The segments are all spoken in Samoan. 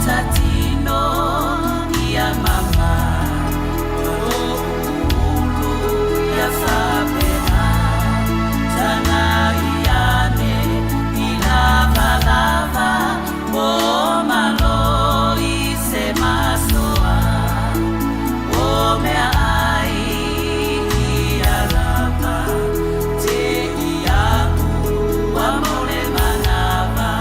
tatino ia mama ulu ia fapena tagai ane i lavalava o malo i se masoa o meaai ia lava te iaʻu ua mau le manava.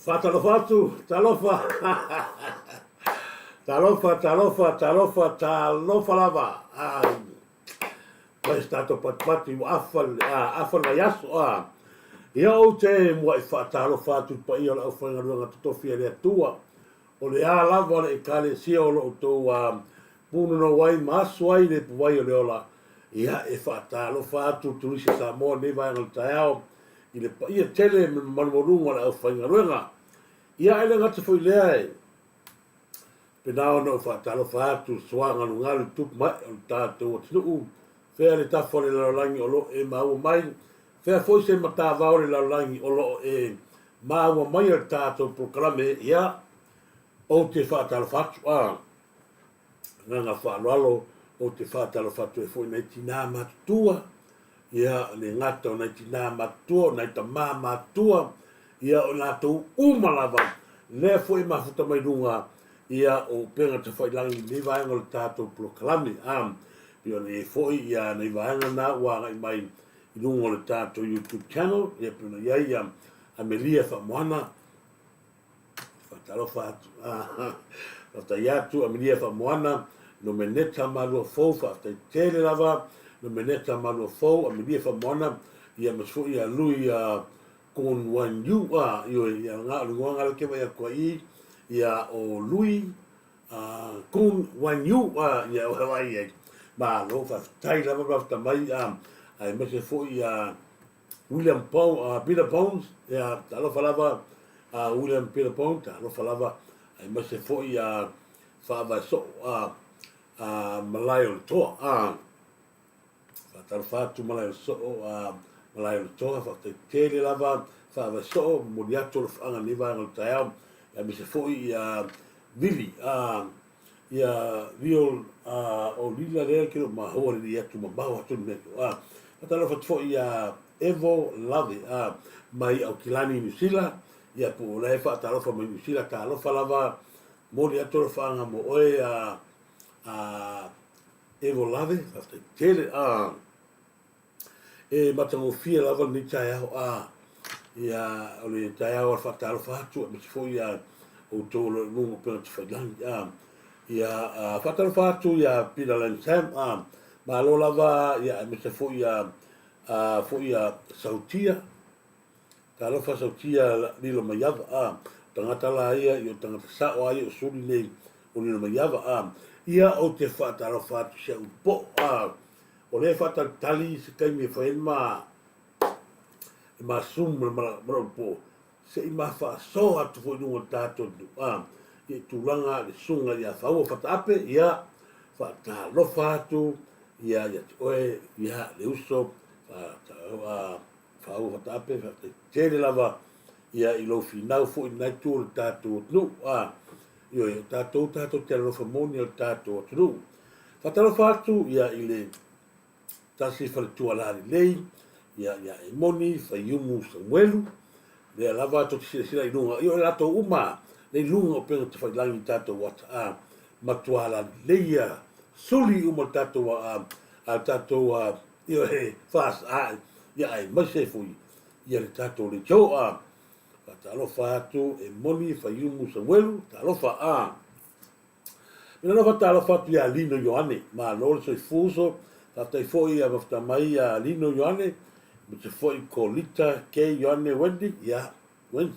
Faatalofa atu, talofa. Talofa, talofa, talofa, talofa lava. Ai. Mai se tatou patipati ua afa le, a, afa le vaiaso. A. Ia ou te muai faatalofa atu i le paia o le aufaigaluega totofi a le Atua. O le a lava le ekalesia o lo outou a punonou ai ma aso ai le ipuvai o le ola, ia e faatalofa atu le Turisi Samoa i lenei vaega o le taeao i le paia tele ma le mamalu maualuga o le aufaigaluega. Ia e le gata foi i lea e pena ona ou faatalofa atu i le soagalugalu i tupu ma ee o le tatou atunuu, fea le tafa o le lalolagi o lo o e maua mai, fea foi se matavao o le lalolagi o lo o e maua mai le tatou polokalame, ia, ou te faatalofa atu, a, agaga faaaloalo, ou te faatalofa atu ai foi i nai tinā matutua, ia, le gata o nai tinā matutua, o nai tamā matutua, ia, o latou uma lava, lea foi e mafuta mai luga, ia, o upega tafailagi i lenei vaega o le tatou polokalame, a, pei ona i ai foi, ia, nai vaega na ua agai mai i luga o le tatou YouTube channel, ia, pei ona i ai, ia, Amelia Faamoana, faatalofa atu, faafetai atu Amelia Faamoana, Nomeneta Maluafou, faafetai tele lava, Nomeneta Maluafou, Amelia Faamoana, ia ma foi ia Lui Kon Wan Yu, ioe, ia nga o le igoa nga le ke vai atu ai, ia o Lui Kon Wan Yu, ia o vai ai. Malo, faafetai lava mafuta mai, aemaise foi ia William Paul, Peter Bones, ia, talofa lava, William Peter Bones, talofa lava, aemaise foi ia Faavae Soo, Malae o le Toa, faatalofa atu Malae o le Soo, Malae o le Toa, faafetai tele lava, Faavae Soo, momoli atu alofaaga i lenei vaega o le taeao, aemaise foi ia Vili, ia Viol o Lila lea ke lo mahoa le atu mamao atu le mea. Faatalofa atu foi ia Evo Lave mai Aukilani Niu Sila, ia po o la e faatalofa mai Niu Sila, talofa lava, momoli atu alofaaga mo oe Evo Lave, faafetai tele. E matagofie lava lenei taeao, a ia o le taeao a le faatalofa atu aemaise foi ia outou o lo o i luga o upega tafailagi. A ia faatalofa atu ia Peter Lansam, a malo lava ia aemaise foi ia foi ia Sautia, talofa Sautia Lilo Maiava, a tagata la ia i o tagata sao a ia o suli nei o Lilo Maiava, a ia ou te faatalofa atu si au po a O lea e faatalitali se taimi e fai ai ma le ma Zoom ma le manao'o po se i ma faasoa atu foi i luga o le tatou atunuu a ia i tulaga le susuga ia Faua Fataape, ia faatalofa atu ia ia te oe ia le uso Faua Fataape, faafetai tele lava ia i lou finau foi i lena itu o le tatou atunuu a ioe o tatou tatou te alofa moni o le tatou atunuu. Faatalofa atu ia i le tasi faletua lalelei ia ia Emoni Faiumu Samuelu, lea lava tou te silasila i luga, ia o latou uma le i luga o upega tafailagi i tatou ata a matua lalelei ia suli uma le tatou a a tatou a ioe fas a ia aemaise foi ia le tatou leitio a faatalofa atu Emoni Faiumu Samuelu, talofa a. Ina alofa talofa atu ia Lino Ioane, malo le soifua uso, faafetai foi ia mafuta mai ia Lino Ioane, aemaise foi Kolita K Ioane Wendy, ia, Wendy,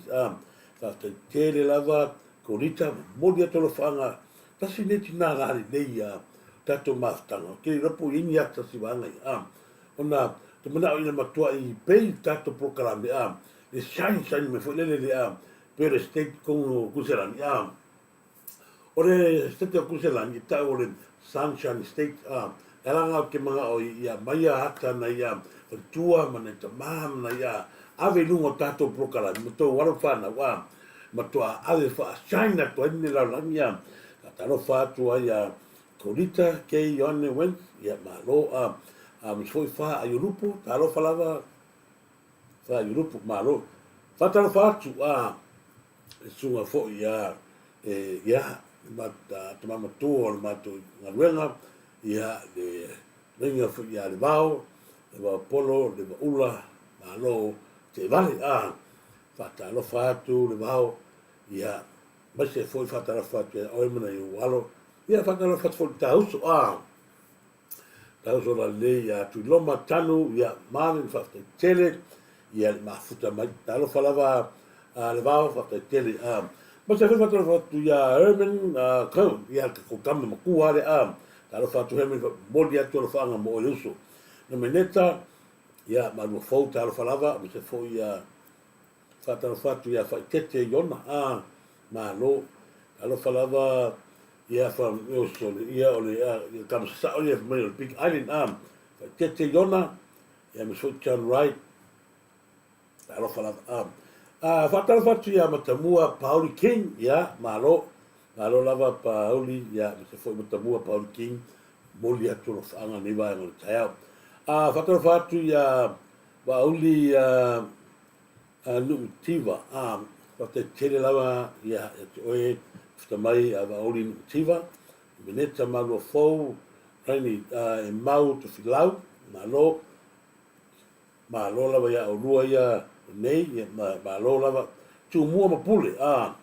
faafetai tele lava Kolita, momoli atu alofaaga, tasi lenei tina lalelei ia tatou mafutaga, ou te le iloa po o i ai ni ata si vaega ia, ona ou te manao ina matuai pay le tatou polokalame, le shine shine mai foi lele le, pei o le state totonu o Kuselani, O le State o Kuselani e tau o le Sunshine State, a, e ala nga ou te manao i ia aumai ia ata nai ia faletua ma nai tama ma nai a ave i luga o tatou polokalame ma tou alo fanau, a, matua ave faa-shine atu ai lenei lalolagi, a, faatalofa atu ai ia Kolita K. Ioane Wentz, ia malo, a, a ma se foi fa Aiolupo, talofa lava fa Aiolupo, malo. Faatalofa atu, a, le susuga foi ia e ia le tama matua o le matou galuega, ia le laina foi ia Le Vao, Le Vao Polo, Le Vaula, malo teevale, a faatalofa atu Le Vao. Ia, aemaise foi faatalofa atu ia oe ma nai ou alo. Ia, faatalofa atu foi i le ta uso, a ta uso lalelei ia Tuiloma Tanu, ia, Marvin, faafetai tele, ia le mafuta mai. Talofa lava a le vao, faafetai tele. A, aemaise foi faatalofa atu ia Herman Cohen, ia le tatou tama matua lea, a, talofa atu Herman, momoli atu alofaaga mo oe le uso. Nomeneta, ia, malua fou, talofa lava, aemaise foi ia Faatalofa atu ia Faitete Iona, a, malo. Talofa lava ia fa, o le, ia o le, a, ia tama sasao ia mai o le Big Island, a, Faitete Iona, ia aemaise foi John Wright. Talofa lava, a. A, faatalofa atu ia Matamua Pauli King, ia, malo. Malo lava Pauli, ia, aemaise foi Matamua Pauli King, momoli atu alofaaga i lenei vaega o le taeao. A, faatalofa atu ia Vaauli a Nuutiva, a, faafetai tele lava ia te oe futa mai a Vaauli Nuutiva, Meneta Malua Fou, Raini e Mau Tofilau, malo, malo lava ia oulua ia nei, ia, malo lava, Tumua ma Pule, a,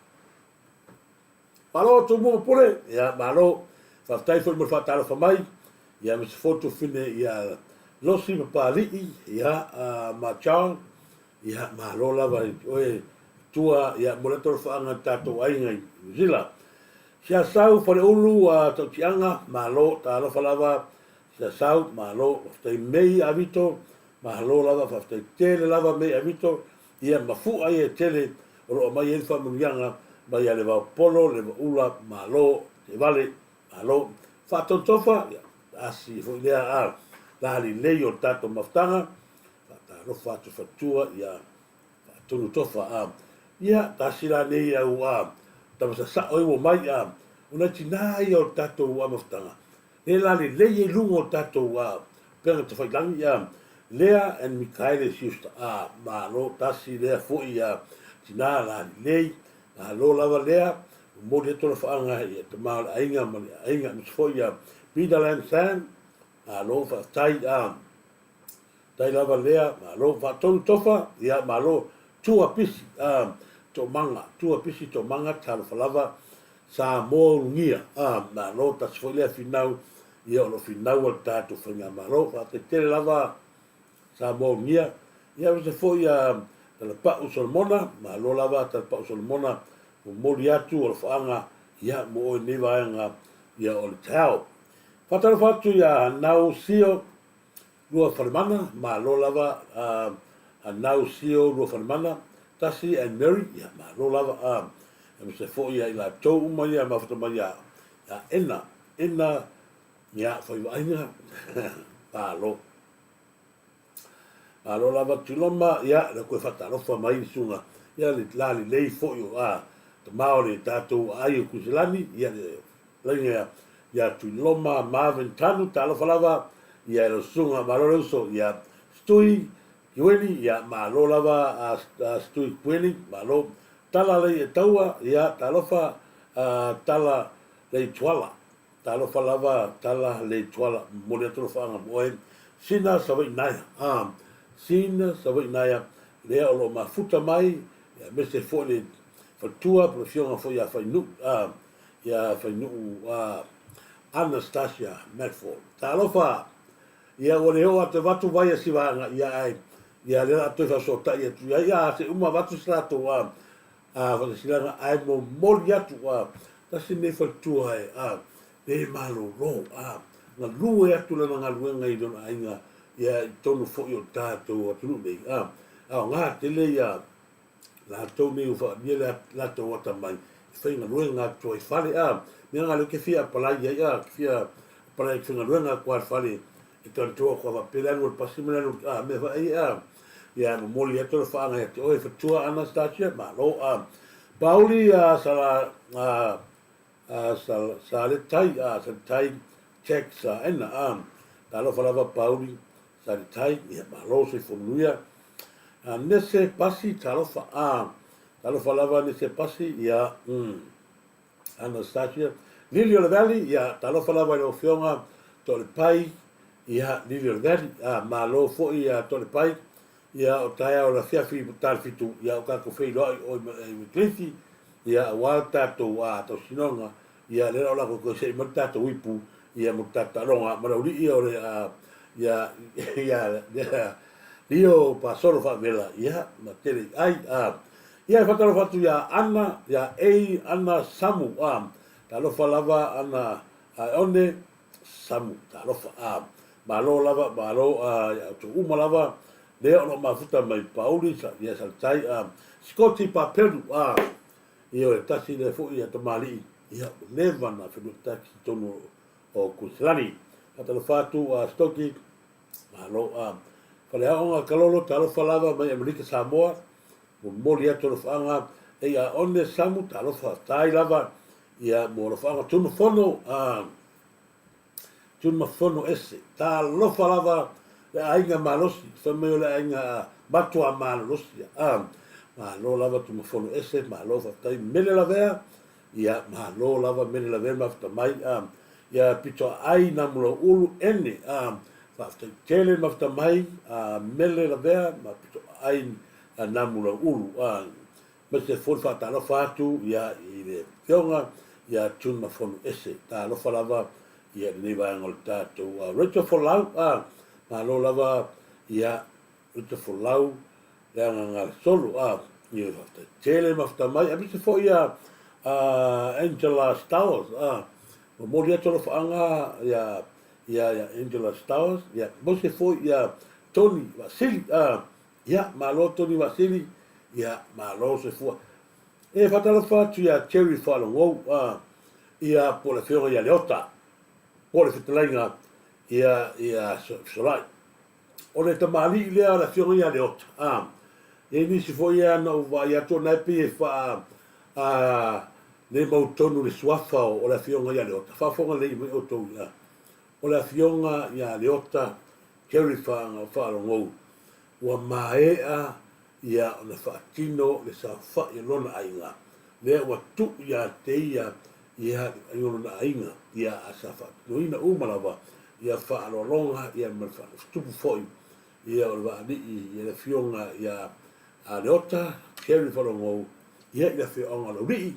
Malo Tumua ma Pule, ia malo, faafetai foi mo le faatalofa mai, ia aemaise foi Tufine ia Losi ma Papalii, ia ma John, ia malo lava i oe tua, ia mo le tolofaaga i tatou aiga i New Zealand. Siasau Faleulu a Tautiaga, malo, talofa lava, Siasau, malo, faafetai Mei Avito, malo lava, faafetai tele lava Mei Avito, Ia mafu'a ia e tele o lo o aumai ai le faamanuiaga mai ia Levaopolo, Levaula, Malo, Tevale, Malo, Faatotofa, ia tasi foi lea a la lelei o le tatou mafutaga, faatalofa atu faletua, ia faatonu tofa a ia tasi la nei au a tama sasa'o ai ua mai a o nai tinā ia o le tatou a mafutaga Lea la lelei ai luga o tatou a upega tafailagi a Lea and Mikaele Schuster a malo tasi lea foi a tina la lelei malo lava lea momoli atu alofaaga i tama o le aiga ma le aiga aemaise foi a Peter Lansan malo faafetai a Tai lava lea, malo. Faatonu tofa, ia malo. Tua pisi, a, toomaga, tua pisi toomaga, talofa lava, Samoa ulugia, a, malo, tasi foi lea finau, ia o lo o finau a le tatou Faigamalo. Faafetai tele lava Samoa ulugia. Ia aemaise foi a Talapau Solomona, malo lava Talapau Solomona, momoli atu alofaaga, ia, mo oe i lenei vaega, ia o le taeao. Faatalofa atu ia Nau Sio, Luafalemana, malo lava a Anau Sio Luafalemana, Tasi and Mary, ia malo lava a aemaise foi ia i latou uma ia mafuta mai ia Ena, Ena ia Faivaaiga, malo. Malo lava Tiloma, ia le koe faatalofa mai le susuga, ia le la lelei foi o a tama o le tatou aai o Kuiselani, ia le Laina ia Tuiloma Marvin Tanu, talofa lava ia e lau susuga, malo le uso ia Stui Kueli, ia malo lava a Stui Kueli, malo. Tala lei e taua, ia talofa a Tala lei Tuala, talofa lava Tala lei Tuala, momoli atu alofaaga mo oe. Sina Savaii Naea, a Sina Savaii Naea, lea o lo o mafuta mai, aemaise foi le faletua po o le afioga foi ia Fainuu, a ia Fainuu Anastasia Medford. Talofa! Ia ua le oo atu avatu vai a si vaega ia ae ia lea la a toe faasootai atu i ai ia se uma avatu se latou a a faasilasilaga ae momoli atu a tasi lenei faletua e a le malolo a galue atu lana galuega i lona aiga ia i totonu foi o le tatou atunuu nei a aoga tele ia latou nei ua faaalia le latou atamai e faigaluega atu ai i fale a mea na lea ou te fia apalai ai a te fia apalai e faigaluega atu a i le fale e tautua atu a faapea le alu o le pasi ma le alu a mea foi ai a ia momoli atu le faaaga ia te oe fatua Anastasia malo a Pauli a sala a a sala saletai a saletai Jack Saena a talofa lava Pauli Saletai ia malo soifua manuia a Nese Pasi talofa a talofa lava Nese Pasi ia Anastasia Lily o le Valley ia talofa lava i lau afioga Toalepai ia Lily o le Valley a malo foi ia Toalepai ia o taeao le afiafi i ta le 7 ia o tatou feiloai i o i Mcleathy. ia, aua le tatou tausinoga, ia, lea la o le a toe sei mai le tatou ipu, ia, mo le tatou taaloga ma le aualii o le, ia, ia, ia, Lio Pasolo Faavela, ia, ma tele i ai, ia, e faatalofa atu ia Ana, ia Ei Ana Samu, talofa lava Ana Aeone Samu, talofa, malo lava, malo, ia outou uma lava, lea o lo o mafuta mai Pauli, ia, Saletai, Sikoti Papelu, ia, o le tasi lea foi ia tamalii, ia, ua leva ona feluaitaki i totonu o Kuiselani. Faatalofa atu, Stoki, Malo a Faleaoga Kalolo, talofa lava mai Amerika Samoa, momoli atu alofaaga e ia one Samu, talofa tai lava ia mo alofaaga Tunumafono a Tunumafono ese, talofa lava le aiga malosi, fai mai o le aiga matua malolosi a malo lava Tunumafono ese, malo faafetai Mele Lavea, Ia, malo lava mele lavea mafuta mai, a, ia pito aai na mulau ulu ene, a, faafetai tele mafuta mai, a, mele lavea ma pito aai na mulau ulu, a, aemaise foi le faatalofa atu, ia, i le Afioga ia June Mafono Ese, talofa lava, ia, i lenei vaega o le tatou, a, Rachel Folau, a, malo lava, ia, Uta folau le agaga le solo a ia faafetai tele mafuta mai aemaise foi ia Angela Stowers a momoli atu alofaaga ia ia ia Angela Stowers ia aemaise foi ia Tony Vaasili a ia malo Tony Vaasili ia malo soifua e faatalofa atu ia Jerry Faalogou a ia po o le afioga ia Leota po o le fetalaiga ia ia Fesolai. O le tamalii lea o le afioga ia Leota, a, e i ai nisi foi ia na ou vaai atu o na e pei e faa, a, le mautonu le suafa o le afioga ia Leota. Faafofoga lelei mai outou ia. O le afioga ia Leota Jerry Faalogou, ua maea ia ona faatino le saofai o lona aiga, lea ua tuu ia te ia ia le vaiga o lona aiga, ia a sa faatinoina uma lava ia faaaloaloga ia ma le faanofotupu foi ia o le vaalii ia le afioga ia Leota Jerry Falogou ia i le afioaga o Laulii,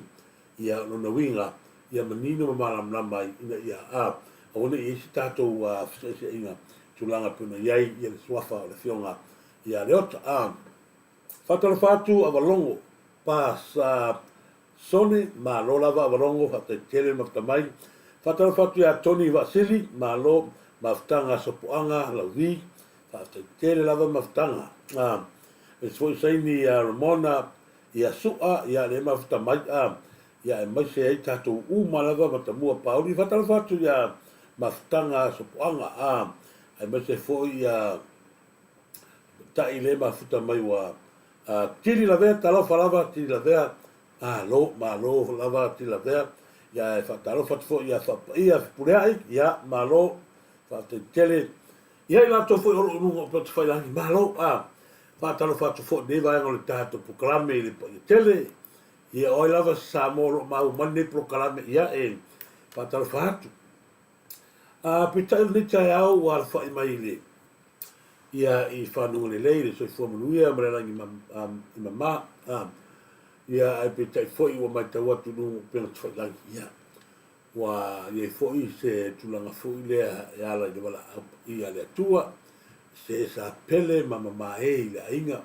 ia o lona uiga ia manino ma malamalama ai ina ia a aua ne i i ai se tatou feseeseaiga i tulaga e pei ona i ai ia le suafa o le afioga ia Leota. A faatalofa atu Avalogo pa sa Sone, malo lava Avalogo, faafetai tele le mafuta mai. Faatalofa atu ia Tony Vaasili, malo mafutaga Sopoaga Lauvi, faafetai tele lava mafutaga. A aemaise foi saini ia Ramona ia Sua, ia le mafuta mai a ia aemaise ai tatou uma lava Matamua Pauli. Faatalofa atu ia mafutaga Sopoaga a aemaise foi ia Ta'i le mafuta mai ua Tili Lavea, talofa lava Tili Lavea, malo, malo lava Tili Lavea. Ia e faatalofa atu foi ia Faapaia Fepuleai, ia malo, faafetai tele. Ia i latou foi o lo o i luga o Upegatafailagi, malo, a faatalofa atu foi i lenei vaega o le tatou polokalame i le paia tele. Ia o ai lava se Samoa o lo o maua mai lenei polokalame, ia e faatalofa atu. A peitai o lenei taeao ua alafai mai i le ia i fanuga lelei le soifua manuia ma le lagi i mama a ia ae peitai foi ua matau atu i luga o upega tafailagi ia ua i ai foi se tulaga foi lea e ala i le valaau paia a le Atua se sa pele ma mamae i le aiga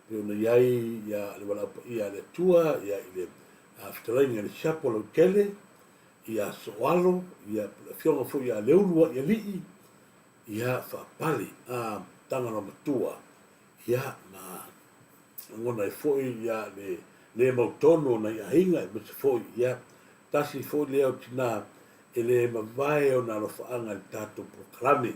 pei ona i ai ia le valaau paia a le Atua ia i le fetalaiga i le siapo lautele ia Soalo ia le afioga foi ia Leulu Aialii Ia faapale a tagala matua, ia ma lagona ai foi ia le le mautonu o nai aiga aemaise foi ia tasi foi lea o tina e le mavae ona alofaaga i le tatou polokalame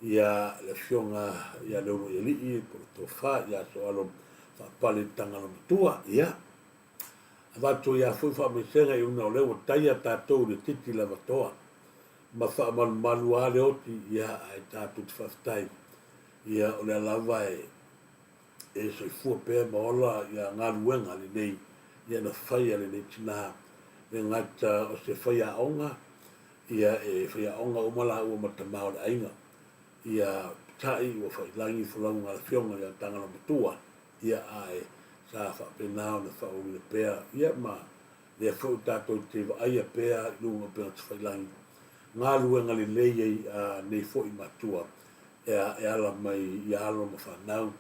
ia le afioga ia Leuluaialii po o le Tofa ia Soalo Faapale Tagala Matua. Ia avatu ai foi faamaisega i una o lea ua taia tatou i le titi lava toa ma faamalumalu a le oti, ia, ae tatou te faafetai, ia, o lea lava e, e soifua pea ma ola, ia, galuega lelei, ia, na faia lenei tina, le gata o se faiaoga, ia, e faiaoga uma laua ma tama o le aiga, ia, pitaʻi ua failagi folauga a le afioga ia Tagaloamatua, ia, ae. sa faapena ona faaauauina pea, ia ma lea foi ua tatou te vaaia pea i luga o upega tafailagi galuega lelei ai a nei foi matua e e ala mai i alo ma fanau,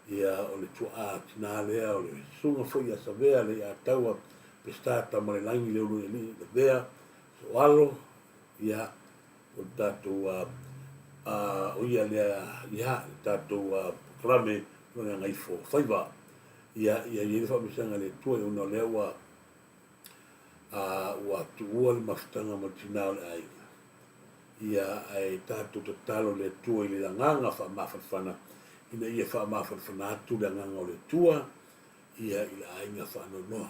ia o le tuaa tina lea o le susuga foi ia Savea Leiataua Peseta Tamalelagi Leuluaialii Lavea Soalo, ia o le tatou a o ia lea ia le tatou polokalame o le Gagaifo Faiva. Ia ia i ai le faamaisega a le Atua ona o lea ua ua tuua le mafutaga ma le tina o le aiga. Ia ae tatou tatalo i le Atua i le agaga faamafanafana ina ia faamafanafana atu le agaga o le Atua ia i le aiga faanoanoa.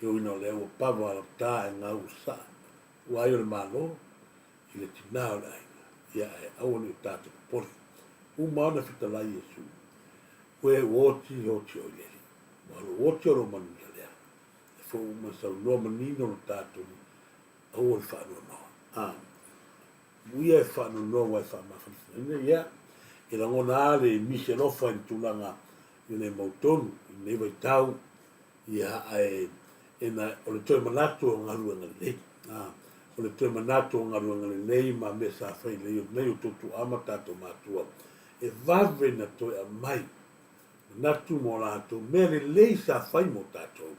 E ui ina o lea ua pava lau ta e gau saa ua ai o le Malo i le tina o le aiga, ia ae aua ne i o tatou popole. Uma ona fetalai Iesu, Koe u oti oti oi le Alii, ua lou oti o lou manuia lea. E fou uma saunoa manino lo tatou aua le faanoanoa. A muia e faanoanoa ua e faamafanafanaina, ia, e lagona lava le misi alofa i le tulaga i le mautonu i lenei vaitau, ia, ae e na, o le toe manatu o galuega lelei. A, o le toe manatu o galuega lelei ma mea sa fai lelei o nei o tou tuaa ma tatou matua, e vave na toe aumai manatu mo latou mea lelei sa fai mo tatou,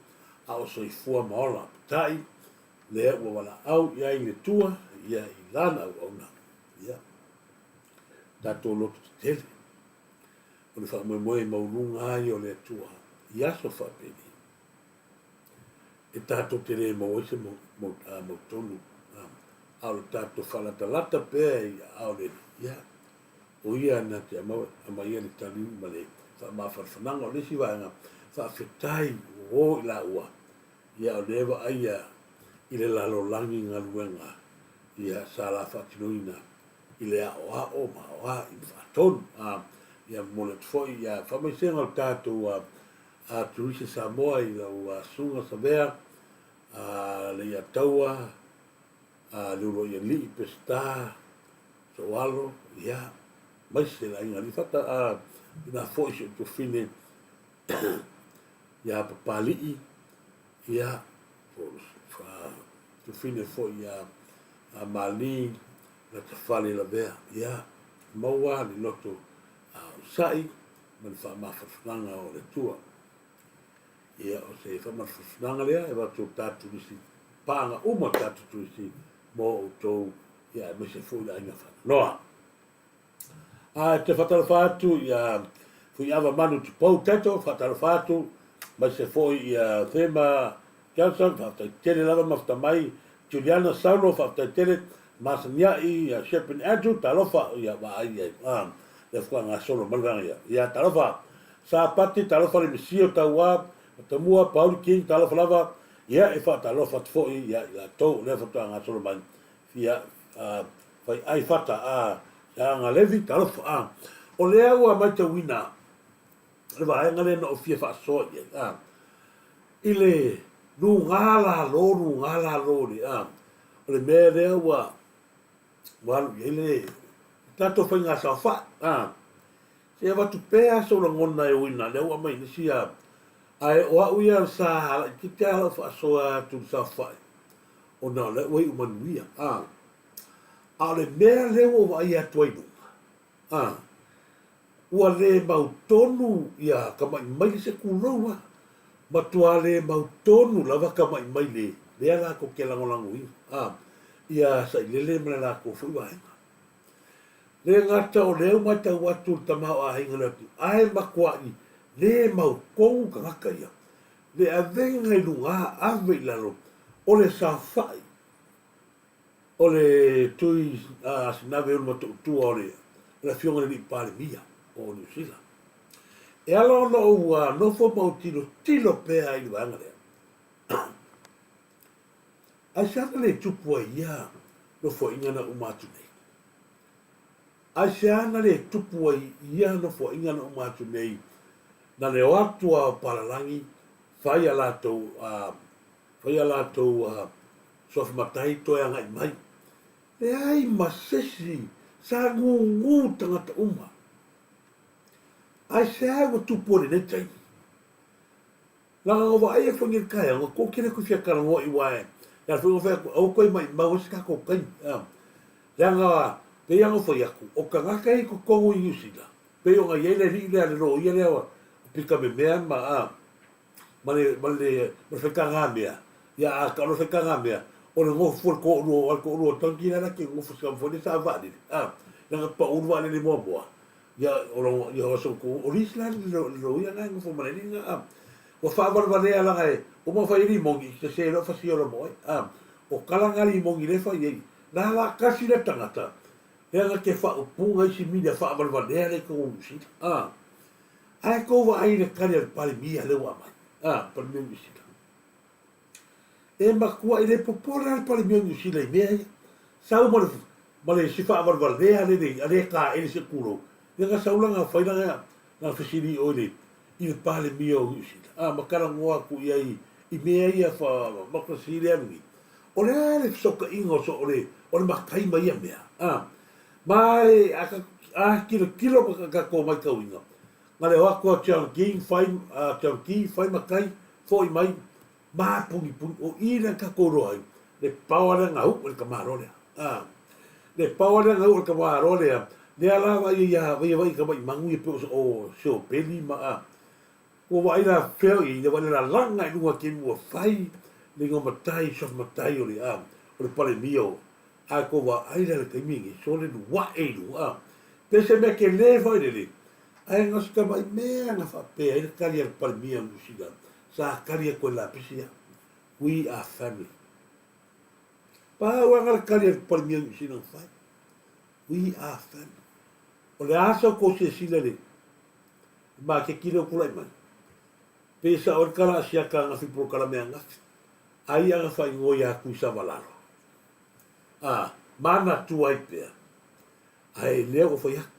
a o soifua ma ola. Peitai, lea ua valaau i ai le Atua, ia, i lana auauna, ia, tatou loto tetele. O le faamoemoe maualuga lava ia o le Atua i aso faapenei, e tatou te le maua ai se mautonu, a o le tatou faalatalata pea i aao o le Alii, ia, o Ia na te aumaia le tali ma le faamafanafanaga. O le isi vaega, faafetai ua o i laua, ia o lea e vaaia i le lalolagi galuega ia sa la faatinoina i le aoao ma aoai ma faatonu. A, ia momoli atu foi ia faamaisega o le tatou a, a Turisi Samoa i lau Susuga Savea, a Leiataua, a Leuluaialii Peseta, Soalo, ia, aemaise le aiga Alifata, a, ina foi si ou tuafine ia Papalii, ia, po o tuafine foi ia Mali Latafale Lavea, ia, maua le loto onosai ma le faamafanafanaga o le Atua. Ia, o se faamafanafanaga lea e avatu e tatou turisi, paaga uma o tatou turisi mo outou, ia, aemaise foi le aiga faanoanoa. A e te faatalofa atu ia Fuiava Manu Tupou Taito, faatalofa atu, aemaise foi ia Thema Johnson, faafetai tele lava mafuta mai, Juliana Saulo, faafetai tele, Masaniai, ia Shepin Andrew, talofa, ia vaai ai, a, lea faatoa gasolo mai le vaega ia, ia talofa, Sapati, talofa le Misio Tauā, Matamua, Pauli King, talofa lava, ia e faatalofa atu foi ia i latou, lea faatoa gasolo mai, ia, a, fai ai fata, a, Seaga Levi, talofa, a. O lea ua matauina le vaega lea na ou fia faasoa i ai, a, i le luga lalo, luga lalo, le, a, o le mea lea ua, ua alu i ai le tatou faiga saofai, a. Se i avatu pea sou lagona e uina, lea ua aumai i nisi, a, ae o au ia sa laitiiti lava lau faasoa atu i le saofai, ona o lea ua iu manuia, a. A o le mea lea ua ou vaai atu ai i luga, a, ua le mautonu ia tamai maile se tulou a, matua le mautonu lava tamai maile lea latou te lagolagoina, a, ia Sailele ma le latou foi vaega. Le gata o lea ua matau atu le tamaoaiga o le atunuu, ae matuai le mautonu tagata ia. Le avega i luga ave i lalo o le saofai o le Tui Sinave Ulumatautua o le Afioga i le Alii Palemia o Niu Sila. E ala ona ou nofo ma ou tilotilo pea i le vaega lea, aisea na le tupu ai ia nofoaiga na uma atu nei? Aisea na le tupu ai ia nofoaiga na uma atu nei na le o atu a o palalagi fai a latou fai a latou suafa matai toe agai mai. Leai ma sesi sa gugu tagata uma. Aisea ua tupu ai lenei taimi? Leaga na vaai aku nei i le taeao, na toatele atu i fia talanoa i uae, le ala foi na fai atu, aua toe maimau ai se tatou taimi, a. Leaga, pei lava ona fai atu, o tagata ia i totonu i Niu Sila, pei ona i ai le alii lea, le loia lea o Pita Memea ma, a, ma le, ma le, ma le faitagamea, ia a tau le faitagamea, o le nofo o le toalua, o le toalua o tamaiti la la te nofo i foi lea sa vaalele, a, leaga pau le vaalele muamua, ia, o lo, ia, o so o lisi la le loia na e nofo ma le alii na, a, ua faavalevalea leaga e uma ona fai ai limoni, sese loa fasia loa ma oe, a, o tala na limoni lea e fai ai, na la tasi le tagata, leaga te faaupuga isi mea faavalevalea lea i totonu o Niu Sila, a. Ae tou vaai i le tali a le Palemia lea ua aumai, a, Palemia o Niu Sila. E matuai le popole lava le Palemia o Niu Sila i mea ia. Sau ma le, ma le isi faavalevalea le, le, a le taele se tulou. Ia na sau lana fai lana, lana fesili i o i le, i le Palemia o Niu Sila, a, ma talanoa atu i ai i mea ia fa, ma le alu nei. O le a le fesootaiga o so, o le, o le matai ma ia mea, a. Ma e a tilotilo ma tatou matauina, na le o atu a John King fai, a John Key fai matai, foi mai, ma punipuni, o i lea na tatou iloa ai, le power lea na uu e le tamaloa lea. A, le power lea na uu e le tamaloa lea, lea la vaai ai ia, vaai ai tamai manu ia pei o Seopeli ma a, ua vaai la fea o i ai, le vaai la lalaga i luga kemi ua fai le igoa matai, suafa matai o le, a, o le Palemia o, A kou vaai la i le taimi lenei, sole luaʻe i luga, a. Pe se mea kele foi lele, ae na o se tamai mea na faapea ai le tali a le Palemia o Niu Sila, sa tali atu e le lapisi ia, We are family. Pau lava le tali a le Palemia o Niu Sila na fai, We are family. O le a sa outou silasila i le maketi lea ua tulai mai? Pe sao ai le tala a siaka angafi polokalame angafi, ai ana faaigoa ia Tuisavalalo. A, manatu ai pea, ae lea ua fai atu.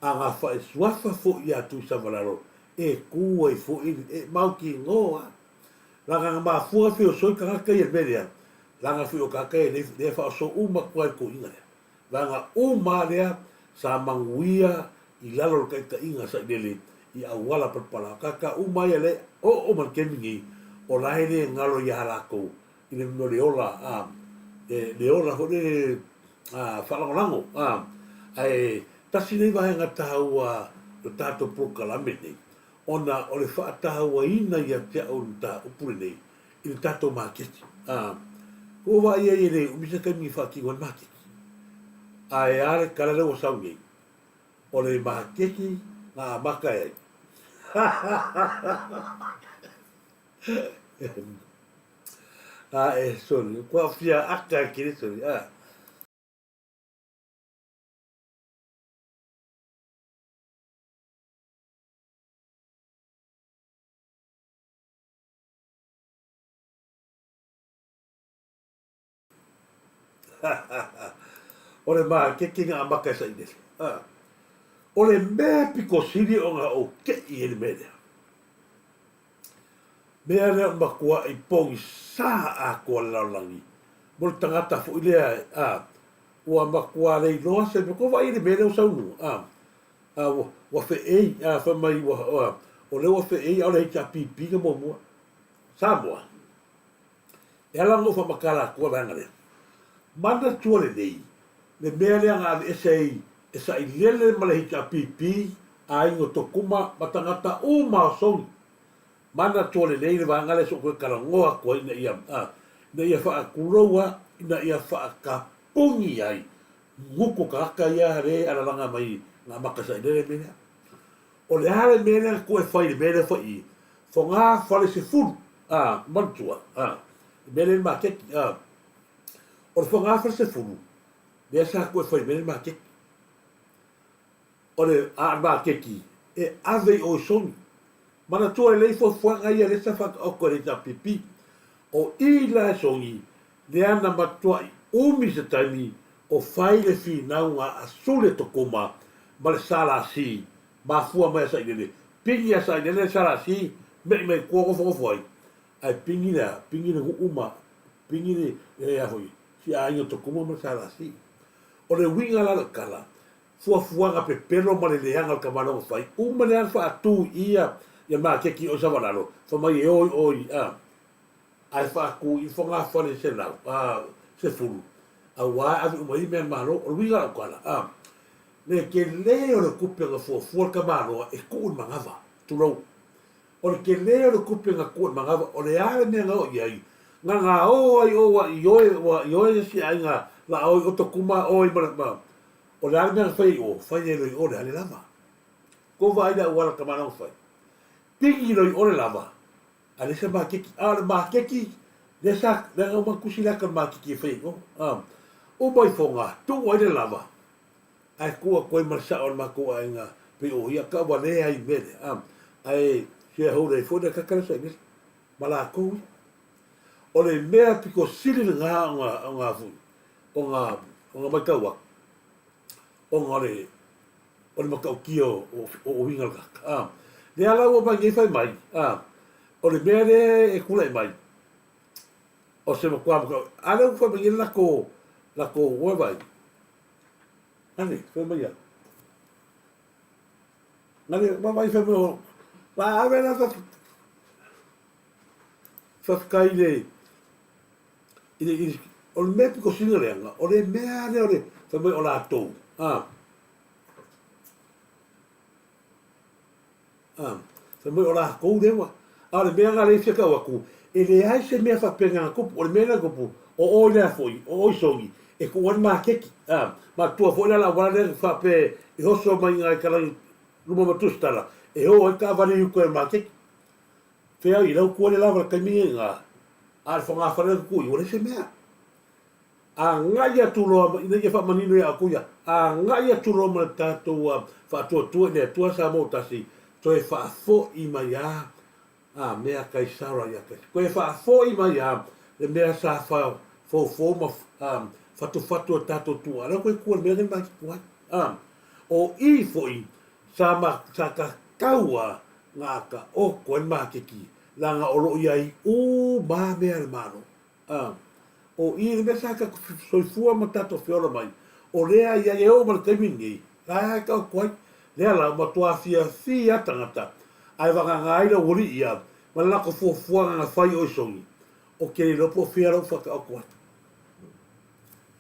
A na faesuafa foi ia Tuisavalalo e ku ai foi e mautinoa lana na mafua na feosoi tagata ia i le mea lea, lana foi o tagata ia lea e faaoso uma atu lava i le toeaina lea. Vaega uma lava lea sa manuia i lalo o le taitaiga sailele i auala palapala. O tagata uma ia lea e oo mai i le taimi nei, o la e le galo ia latou i le mea o le ola, a, le ola foi lele faalagolago, a, ae tasi lenei vaega taua o le tatou polokalame lenei, ona o le faatauaina ia te au le mataupu lenei i le tatou maketi. A, ua vaai ai e le umi se taimi e faatino ai le maketi. Ae a le tala lea ua sau nei, o le maketi na amata ai. A e soli, kua fia aka e kiri soli, a. O le makeke na amata e sailele. A. O le mea pito sili ona ou te'i ai le mea lea. Mea lea o matua'i pogisa atoa le lalolagi mo le tagata foi lea a ua matua le iloa se mea. Kou vaai i le mea lea ua saunoa a, a ua, ua fe'ei a fai mai ua, ua, o lea ua fe'ei a o le HRPP na muamua. Samoa. E ala ona ou faamatala atua vaega lea. Manatua lelei le mea lea na aveese ai e sailele ma le HRPP aiga o Tokuma ma tagata uma o Soni. Manatua lelei le vaega lea se i ou toe talanoa atu ai ina ia, ina ia faatulou a, ina ia faatapuni ai gutu tagata ia lea e alalaga mai na amata e sailele le mea lea. O le a le mea lea na toe fai i le mea lea fai i fogafale 10, a, manatua, a, le mea lea i le maketi, a, o le fogafale 10, lea sa toe fai i le mea lea i le maketi. O le, a, le maketi e ave i o i Soni. Manatua lelei fuafuaga ia lea sa faataoto e le HRPP. O i la e Soni, lea na matuai umi se taimi o fai le finauga a Sule Tokuma ma le SLC, mafua mai a Sailele, pigi a Sailele le SLC, me'i mai tua nofonofo ai, ae pigi le a? Pigi le nuu ma pigi le, le a foi, si aiga o Tokuma ma le SLC. O le uiga la o le tala, fuafuaga pepelo ma le leaga o le tamaloa na fai, uma lea na faatu i ia ia maketi o Savalalo, fai mai e o i o i, a, ae faatu i fogafale 100, a, 10, auā e ave uma i ai mea a le Malo. O le uiga o lau tala, a, le tele o le tupe na fuafua le tamaloa e tuu i le manava, tulou. O le tele o le tupe na tuu i le manava, o le a le mea na oo i ai? Na gaoo ai o ua ioe, ua ioe le isi aiga la o i o tokuma o ai ma le, ma, o le a le mea na fai ai i o? Fai ai loa i o le hale lava. Kou vaai i le auala tamaloa na fai. Pigi loa i o le lava, a leai se maketi. A o le maketi, lea sa, lea na uma ona tusi le ata o le maketi e fai ai i o. A, uma ifoga, tuu ai le lava, ae tuu atu ai ma le sao o le matou aiga pei o ia taʻuvalea ai i mea lea, a, ae shareholder ai foi le tagata lea sa i inei ma latou ia. O le mea pito sili lena ona, ona foi, ona, ona matau atu, ona o le, o le matautia o, o, o uiga o le tagata, a. Lea la ua mai nei fai mai, a, o le mea lea e tulai mai, o se matua matau, a lea ua fai mai nei le latou, latou, ua vaai, Ane, fai mai ia. Ane, vaavaai fai mai o, la ave la faafetai i le, i le, i le, o le mea pito sili ona leaga, o le mea lea o le, fai mai o latou, a, A, fai mai o lakou lea ua, a o le mea lena lea e fia tau atu, e leai se mea faapena na tupu, o le mea lea na tupu, o oi lea foi, o oi Soni, e tuu ai le maketi, a, matua foi la le auala lea na faapea e oso mai i ina i Kalani luma ma Tusitala, e o ai taavale i uta i le maketi. Fea i lau tua le lava i le taimi nei ina, a o le fogafale lea na tutu i, ua leai se mea. Agai atu loa ina ia faamanino ia outou ia, agai atu loa ma le tatou faatuatua i le Atua Samoa ua tasi, toe faafoi mai a a mea Kaisara ia Kaisara. Toe faafoi mai a le mea sa fa foufou ma a fatufatu e tatou tuaa. Lea toe tua i le mea lea ma atu ai. A o i foi sa ma sa tatau a na aka oko ai le maketi leaga o lo o i ai uma mea a le Malo. A, o i le mea sa tatou soifua ma tatou feola mai, o lea ia e oo mai le taimi lenei, la e taoto ai. Lea la, ua matua fiafia tagata, ae vagana ai le aualii ia, ma le latou fuafuaga na fai o i Soni, ou te le iloa po o fea la ua faataoto ai.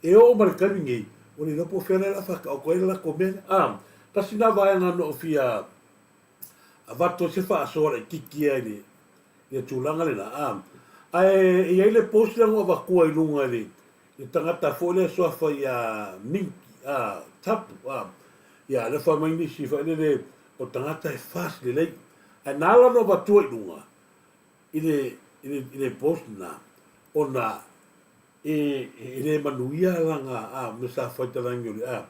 E oo mai le taimi lenei, ua le iloa po o fea la e faataoto ai le latou mea lea. A, tasi lena vaega na ou fia avatu ai se faasoa laitiiti ia i le le tulaga lena, a. Ae e i ai le post lea na ou avatua i luga i le, le tagata foi lea e suafa ia Minky, a, Tapu, a. Ia, lea fai mai nisi foi lele, o tagata e fast lelei. Ae na ala ona avatua i luga i le, i le, i le post lena, ona e, e le manuia lana, a, mea sa fai talagi o le, a,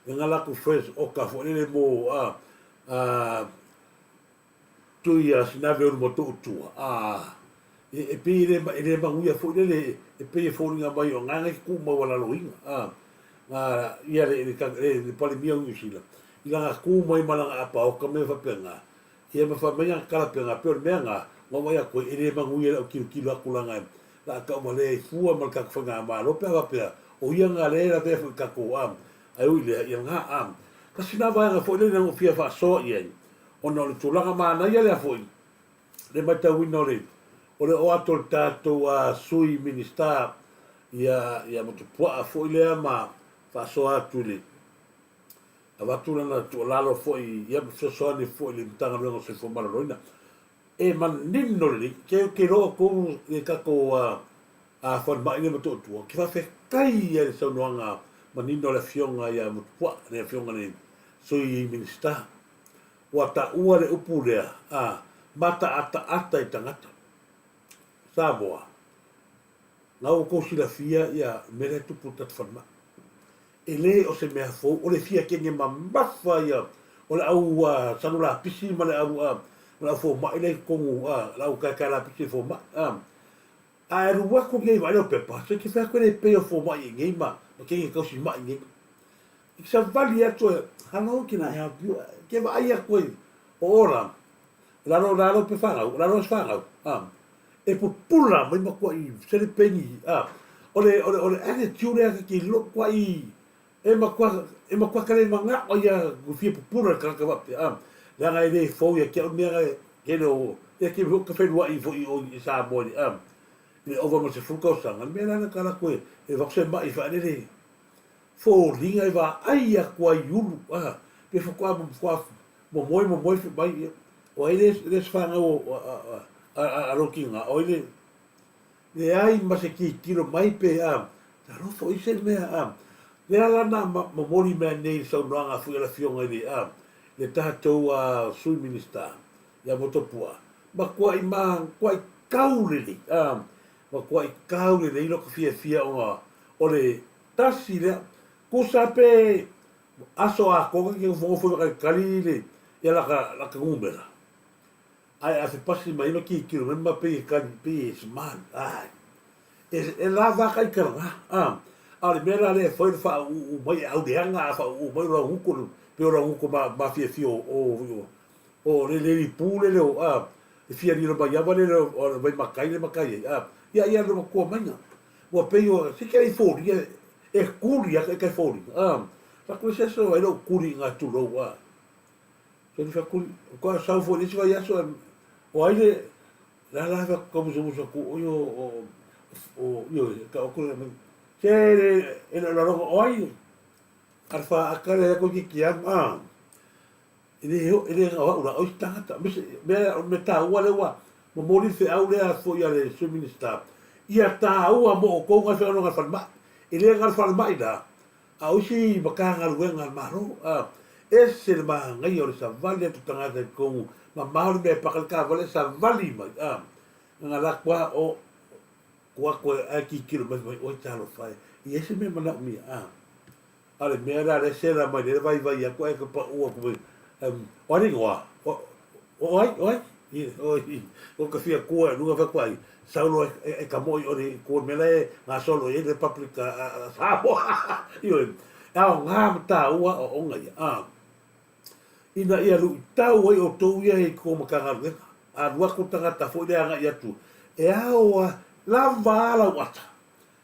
lana latou friends oka foi lele mo, a, a, Tui a Sinave o luma tou tua, a, e, e pei e le, e le manuia foi lele, e pei e foliga mai o nga e ku maualaloina, a, nga ia le, le, le, le Palemia o Niu Sila, i lana ku mai ma lana apaoka mea faapena, ia ma fai mai ana tala pena, pei o le mea nga, na ou vaai atu ai, e le manuia i lau tilotilo atu lana la a tauvalea i fua ma le tatou faigamalo pe a faapea, o ia nga lea e lavea foi i tatou, a, ae ui i lea, ia nga, a, tasi na vaega foi lele na ou fia faasoa i ai, Ona o le tulaga manaia lea foi, le matauina o le o le oo atu o le tatou Sui Minisita ia ia Motupuaa foi lea ma faasoa atu i le avatu lana tuualalo foi ia ma fesoasoani foi i le Matagaluega o Soifua Maloloina. E manino lelei, ke ke iloa outou i le tatou falemai lea i Motootua, ou te faafetai ai i le saunoaga manino a le Afioga ia Motupuaa, le Afioga i le Sui Minisita. Ua taua le upu lea, a, mataataata i tagata. Samoa, na ua outou silafia ia mea lea e tupu i le tatou falemai. E le o se mea fou, o le fia kege mamafa ia o le au sanu lapisi ma le au, ma le au fomai lea i totonu, a, le au kaekae lapisi le fomai, a. Ae alu atu nei vaai lau pepa, se te fai atu e le pei o fomai i nei ma, ma kege tausi mai nei. I savali atu e, hello, can I help you? Ke vaai atu e, o ola, lalo, lalo pe whanau, lalo se whanau, a, e pupula mai makuaʻi selepeni, a, o le, o le, o le attitude lea ke lo kuaʻi, e matua, e matua kale mana'o ia ku fia pupula le tagata faapea, a, leaga e le fou ia te au mea Tele o, ia te ka whenuaʻi foi i o i Samoa i le, a, i le ova ma le 10 tausaga, le mea la na tala atu e, e vaku se maʻi whaalele, foliga e vaai atu ai i ulu, a, pe faatoa, faatoa momoe momoe fai mai, ia, o ai le, le se fanau o, a, a, a, a, a lou tiga, o ai le, leai ma se tilotilo mai pe, a, talofa o i se mea, a, lea la na momoli mea nei i le saunoaga foi a le afioga i le, a, le tatou, a, Sui Minisita, ia Motopua, matuai ma, matuai tau lelei, a, matuai tau lelei lota fiafia ona o le tasi lea, tusa pe aso atoa ta te nofonofo i Whakalikali le, ia laka, laka numera. Ae a fepasi mai ma tilotilo mai ma pei e kali, pei e smile, ai. E, e lava ka i kalanga, a. A o le mea la lea e fai o le faauu mai e auleaga a faauu mai o lau guto, pei o lau guto ma, mafiafia o, o, o le le lipu le leo, a, e fia lilo mai ava le leo o le vaimakai le makai ai, a. Ia, ia le matua maiga. Ua pei o, se ke ai foliga, e kuli aka i kai foliga, a. Faku se aso ai lou kuli i ngā tulou, a. Tonu whakuri, kua sau foi le isi vaiaso, o ai le, la la fa ka musu musu ku o yo o o yo ka o kore mai. Se le e le la o ai ar fa akare ko ki ki am a. E le ho e le ga ura o tangata me me me ta ua le ua mo mori fe au le a fo ia le Sui Minister. Ia ta ua mo o ko nga fe ono nga fa E le nga fa mai la. A o isi Matagaluega a le Malo, a ese le manaia o le savali atu tagata i totonu, mamao le mea e paka le taavale e savali mai, a na alu atu a o ko atu ae tilotilo mai fai mai, oi talofa e, i ai se mea manaomia, a. A o le mea la lea e sela mai lea vaivai atu ae paʻu atu mai, o ai le igoa? O, o ai, o ai? O ka fia kua e luga fai ai, sau loa e ka moʻi ʻole i kua mea la e gasolo i ai le Republic a Samoa. Ioe, e aoga ma tāua aoaoga ia, a. Ina ia luʻitau ai ʻoutou ia i ko Matagaluega, a alu atu tagata foi lea agai atu, e ao a lava a lau ata,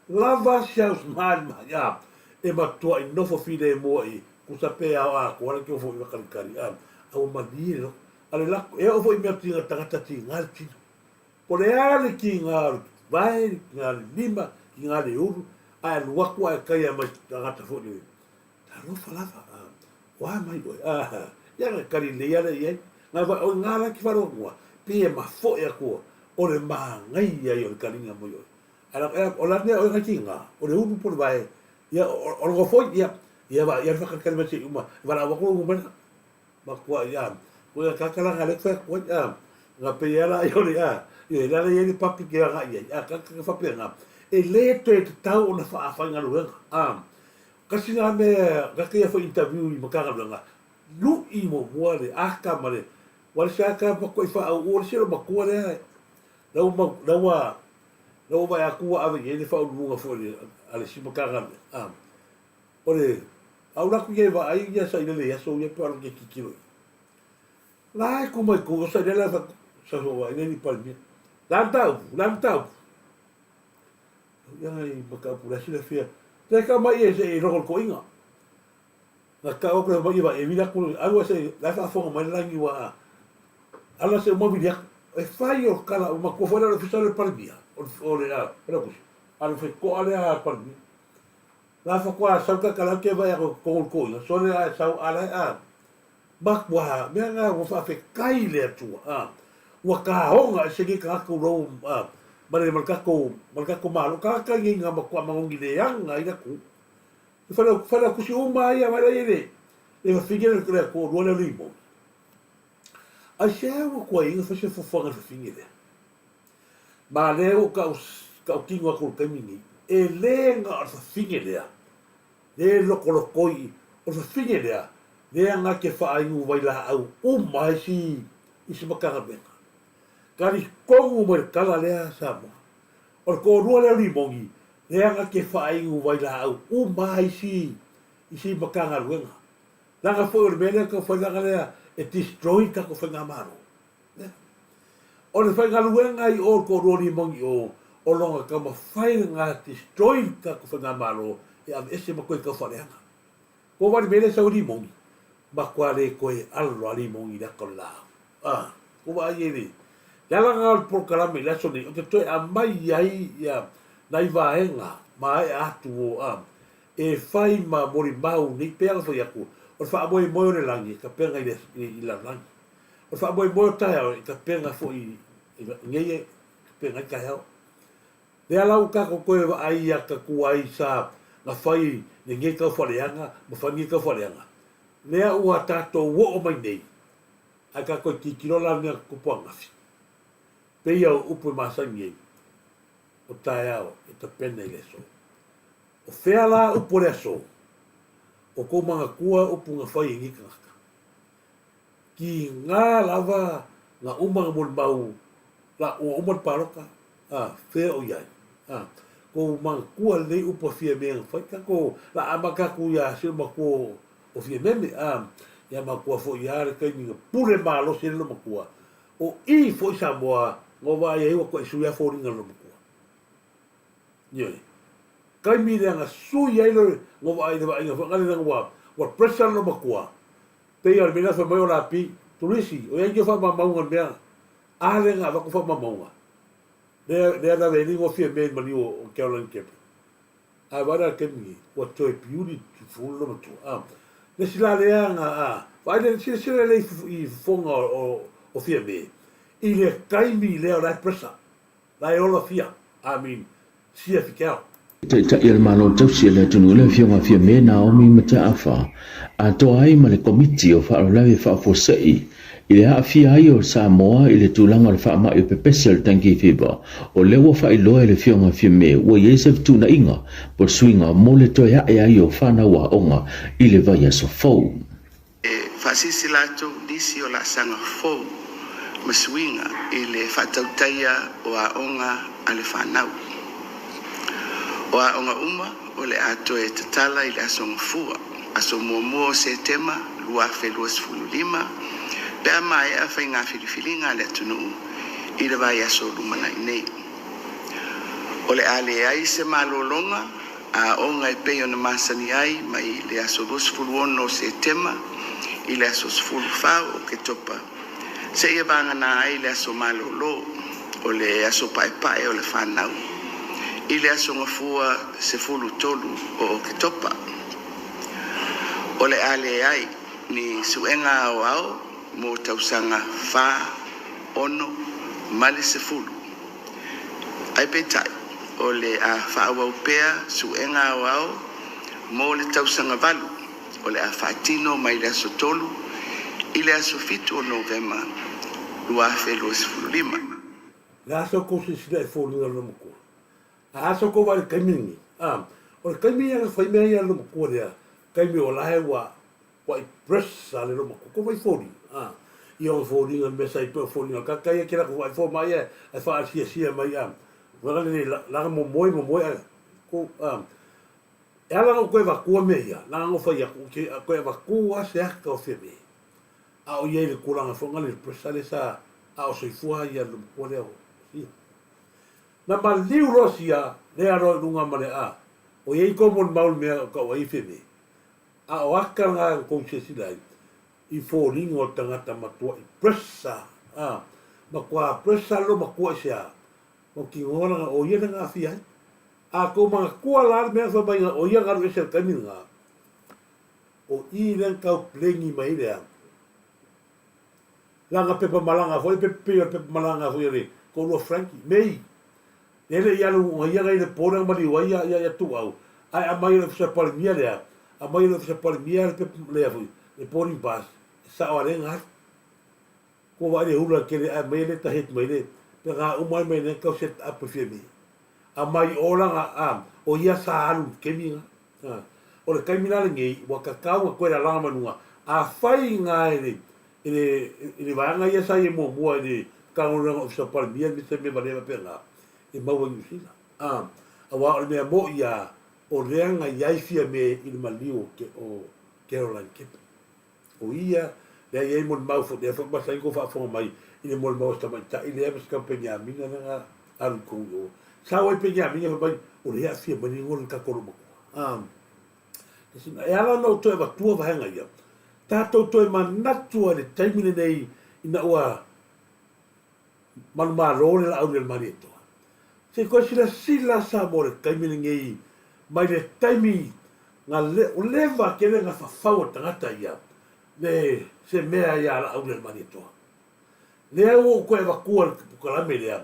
lava si au smile mai, a, e matuai nofo filemu ai, kusa pe ao atoa le tofo i wakalikali, a, a ua malie le loto. A le lako, e oo foi i mea tiga tagata tiga le tino. Po le a le tiga o le vae, le tiga le lima, tiga le ulu, ae alu atu ae kaia mai tagata foi le, talofa lava, a, o a mai oe, a, ia na kali lelei ala i ai. Ngai wai, o ngā la ki wharo mua, pi e mafoe aku o le māngai ai o le kalinga mai oe. Ae la, e, o la mea oe ngai tiga, o le ulu po le vae, ia, o, o le gofoi, ia, ia, ia, ia le whakalikali mai se i uma, e wala au aku lo ngumena. Makua i a, ko ia kakalaga le koe koe a, nga pe ia la i ole a, i la le i papi ke anga i a, ka ka fape nga. E le toe tatau ona faafaigaluega, a. Kasi nga me, ka ke ia foi interview i Matagaluega, luʻi muamua le aka ma le, wa le se aka ma koe wha au o le selo makua lea, la ua mau, la ua, la ua vaai atu ua ave i ai le faauluuluga foi le, a le isi Matagaluega, a. O le aula atu ia e vaai ia sailele i aso ia pe alu ke tilotilo i. La e ku mai ku o sailele sa sa so vaai le ni palemia. La mataupu, la mataupu. Ia ngai mataupu la silafia. Te ka mai e se i logo le koinga. Na ka o ko mai va e vila ku alu se la fa fonga mai langi wa ala se uma vili aku. E fai o kala o makua foi la ofisa le palemia. O le a, o le kusi. Alu fe ko ale a palemia. La fakoa sau ka kala ke vai ako kongol ko ia sole a sau ala a makua mea nga ua faafetai le Atua a ua kaoga e sege ka kakou lou a ma le ma le kakou ma le kakou malo ka ka ngi nga makua mangongi leaga i lakou e fale fale kusi uma ia vai la ia le le fafine le le ko lua le limo ai se ua kua inga fa se fuafuaga le fafine lea Ma lea ua kau, kautino atu i le taimi nei, e le na o le fafine lea, le lokolokoi, o le fafine lea, lea na te faainu vailaau uma ai si, isi Matagaluega. Talitonu mai le tala lea Samoa, o le toalua lea o Limoni, lea na te faainu vailaau uma ai isi, isi Matagaluega. Leaga foi o le mea lea tau fai leaga lea e destroy le tatou faigamalo. O le faigaluega i o le toalua limoni o, o lona taumafai lena destroy le tatou faigamalo e aveese ma toe taufaaleaga. Ua wale mea lea sau limoni, matua le toe alo a limoni i le ata o le laau. Ah. Ua vaai ai le le alaga o le polokalame i le aso nei, ou te toe aumai ai ia nai vaega maea atu o a e fai ma molimau nei, pei ona fai atu, o le faamoemoe o le lagi e tapena i le i le lalolagi. O le faamoemoe o taeao e tapena foi i nei e tapena ai taeao. Lea la ua tatou toe vaai atu ai sa na fai lenei tau faaleaga ma fai lenei tau faaleaga, lea ua tatou oo mai nei, ae tatou tilotilo la i le mea na tutupu ananafi. Pei o upu e masani ai, o taeao e tapena i le aso. O fea la upu o le aso? O kou manatua upu na fai e nei tagata. Tiga lava na uma na molimau la ua uma le palota, a, fea o i ai? A, kou manatua lelei upu a Fiamē na fai, tatou la amata atu ia si ou matua o Fiameme, a, ia matua foi a le taimi na pule malosi ai le loomatua, o i foi Samoa na ou vaai ai ua toai sui a foliga o le loomatua. Ioe. Taimi lea na sui ai le, na ou vaai i le vaaiga foi lea ua, ua pressure le loomatua, Pei o le mea lea fai mai o Lapi, Tulisi, o iai ke faamamauga o le mea a lea na avatu faamamauga lea lea na veli ua fia mea i maliu o Caroline Kepa. Ae vaai la le taimi nei, ua toe piuli fulu le matua. A, le isi la lea na a, vaai le silasila lelei i fofoga o, o Fiame, i le taimi lea o la e pressure, la e ola fia, I mean, sia fikeao. Taitai o le Malo Tausi o le atunuu le Afioga Fiame Naomi Mataafa, atoa ai ma le Komiti o Faalavelave Faafuasei i le aafia ai o Samoa i le tulaga o le faamai o pepesi o le Dengue Fever. O lea ua faailoa e le Afioga Fiame ua i ai se fetuunaiga po o le suiga mo le toe ae ai o fanau aoga i le vaiaso fou. E faasilasila atu nisi o laasaga fou ma suiga i le faatautaia o aoga a le fanau. O aoga uma o le a toe tatala i le Aso Gafua, aso muamua o Setema 2025, pe a maea faiga filifiliga a le atunuu i le vaiaso lumanai nei. O le a leai se malologa Aoga e pei ona masani ai mai le aso 26 o Setema i le aso 14 o Oketopa seia vagana ai le aso malolo o le aso paepae o le fanau i le aso Gafua 13 o Oketopa. O le a leai ni suega aoao mo tausaga 4, 6 ma le 10. Ae peitai, o le a faaauau pea suega aoao mo le tausaga valu o le a faatino mai le aso 3 i le aso 7 o Novema 2025. Le a sa outou silasila i foliga o le loomatua? A a sa outou vaai i le taimi lenei? A, o le taimi ia na fai mea ia a le loomatua lea, taimi o la e ua Ua i press a le loma koko vai foliga a i ona foliga mea sa i pea o foliga kaka ia ke lako vai fo mai e ai fa sia sia mai a wala le la mo moe mo moe a ko a e ala no koe vatua mea ia la no fai aku ke koe vatua se aka o feme a o ia i le tulaga foi le press le sa a o soifua ia le ko lea o sia na maliu loa sia lea loa i luga ma le a o iai ko mo mau mea o ka o ai feme A o aka nga na kou silasila ai i foliga o le tagata matua i pressure a matua pressure lo matua i se a ma tinoa lana o ia le na afia ai. A kou manatua la le mea fai mai o ia na alu ese i le taimi lena o i lea na tau plengi mai ai le a lana pepa malaga foi pe pei o le pepa malaga foi a le toalua Frankie May Lele i alu ona ia nei le po lea maliu ai ia ia Tuuau, ae aumai e le Ofisa Palemia lea, aumai e le Ofisa Palemia le pepa lea foi, le boarding pass, e sao a le na alu. Kua vaai le hula tele ae aumai le letterhead mai le, pe na uma ai mai nei tau set up e fia mea. Aumai o lana, a, o ia sa alu i le taimi na. A, o le taimi la lenei, ua tatau ona toe lalaga mai luga. Afai na e le, i le, i le vaega ia sa i ai muamua i le Matagaluega Ofisa o Palemia me se mea valea faapena e maua i Niu Sila. A, aua o le mea mo'i a, o lea na i ai Fiame i le maliu o, o Caroline Kepa. O ia lea i ai molimau foi, lea foi masani kou faafofoga mai i le molimau a si tamaitai lea ma si tama Peniamina lea na alu i totonu i o. Sau ai Peniamina fai mai, o lea e aafia mai le igoa o le tatou loomatua. A, E ala ona ou toe avatua vaega ia, tatou toe manatu ai i le taimi lenei ina ua Manumalo le Laaulialemalietoa. Se i toe silasila Samoa i le taimi lenei mai le taimi na leva tele na fafau e tagata ia le se mea ia Laaulialemalietoa. Lea ua ou toe avatua le polokalame lea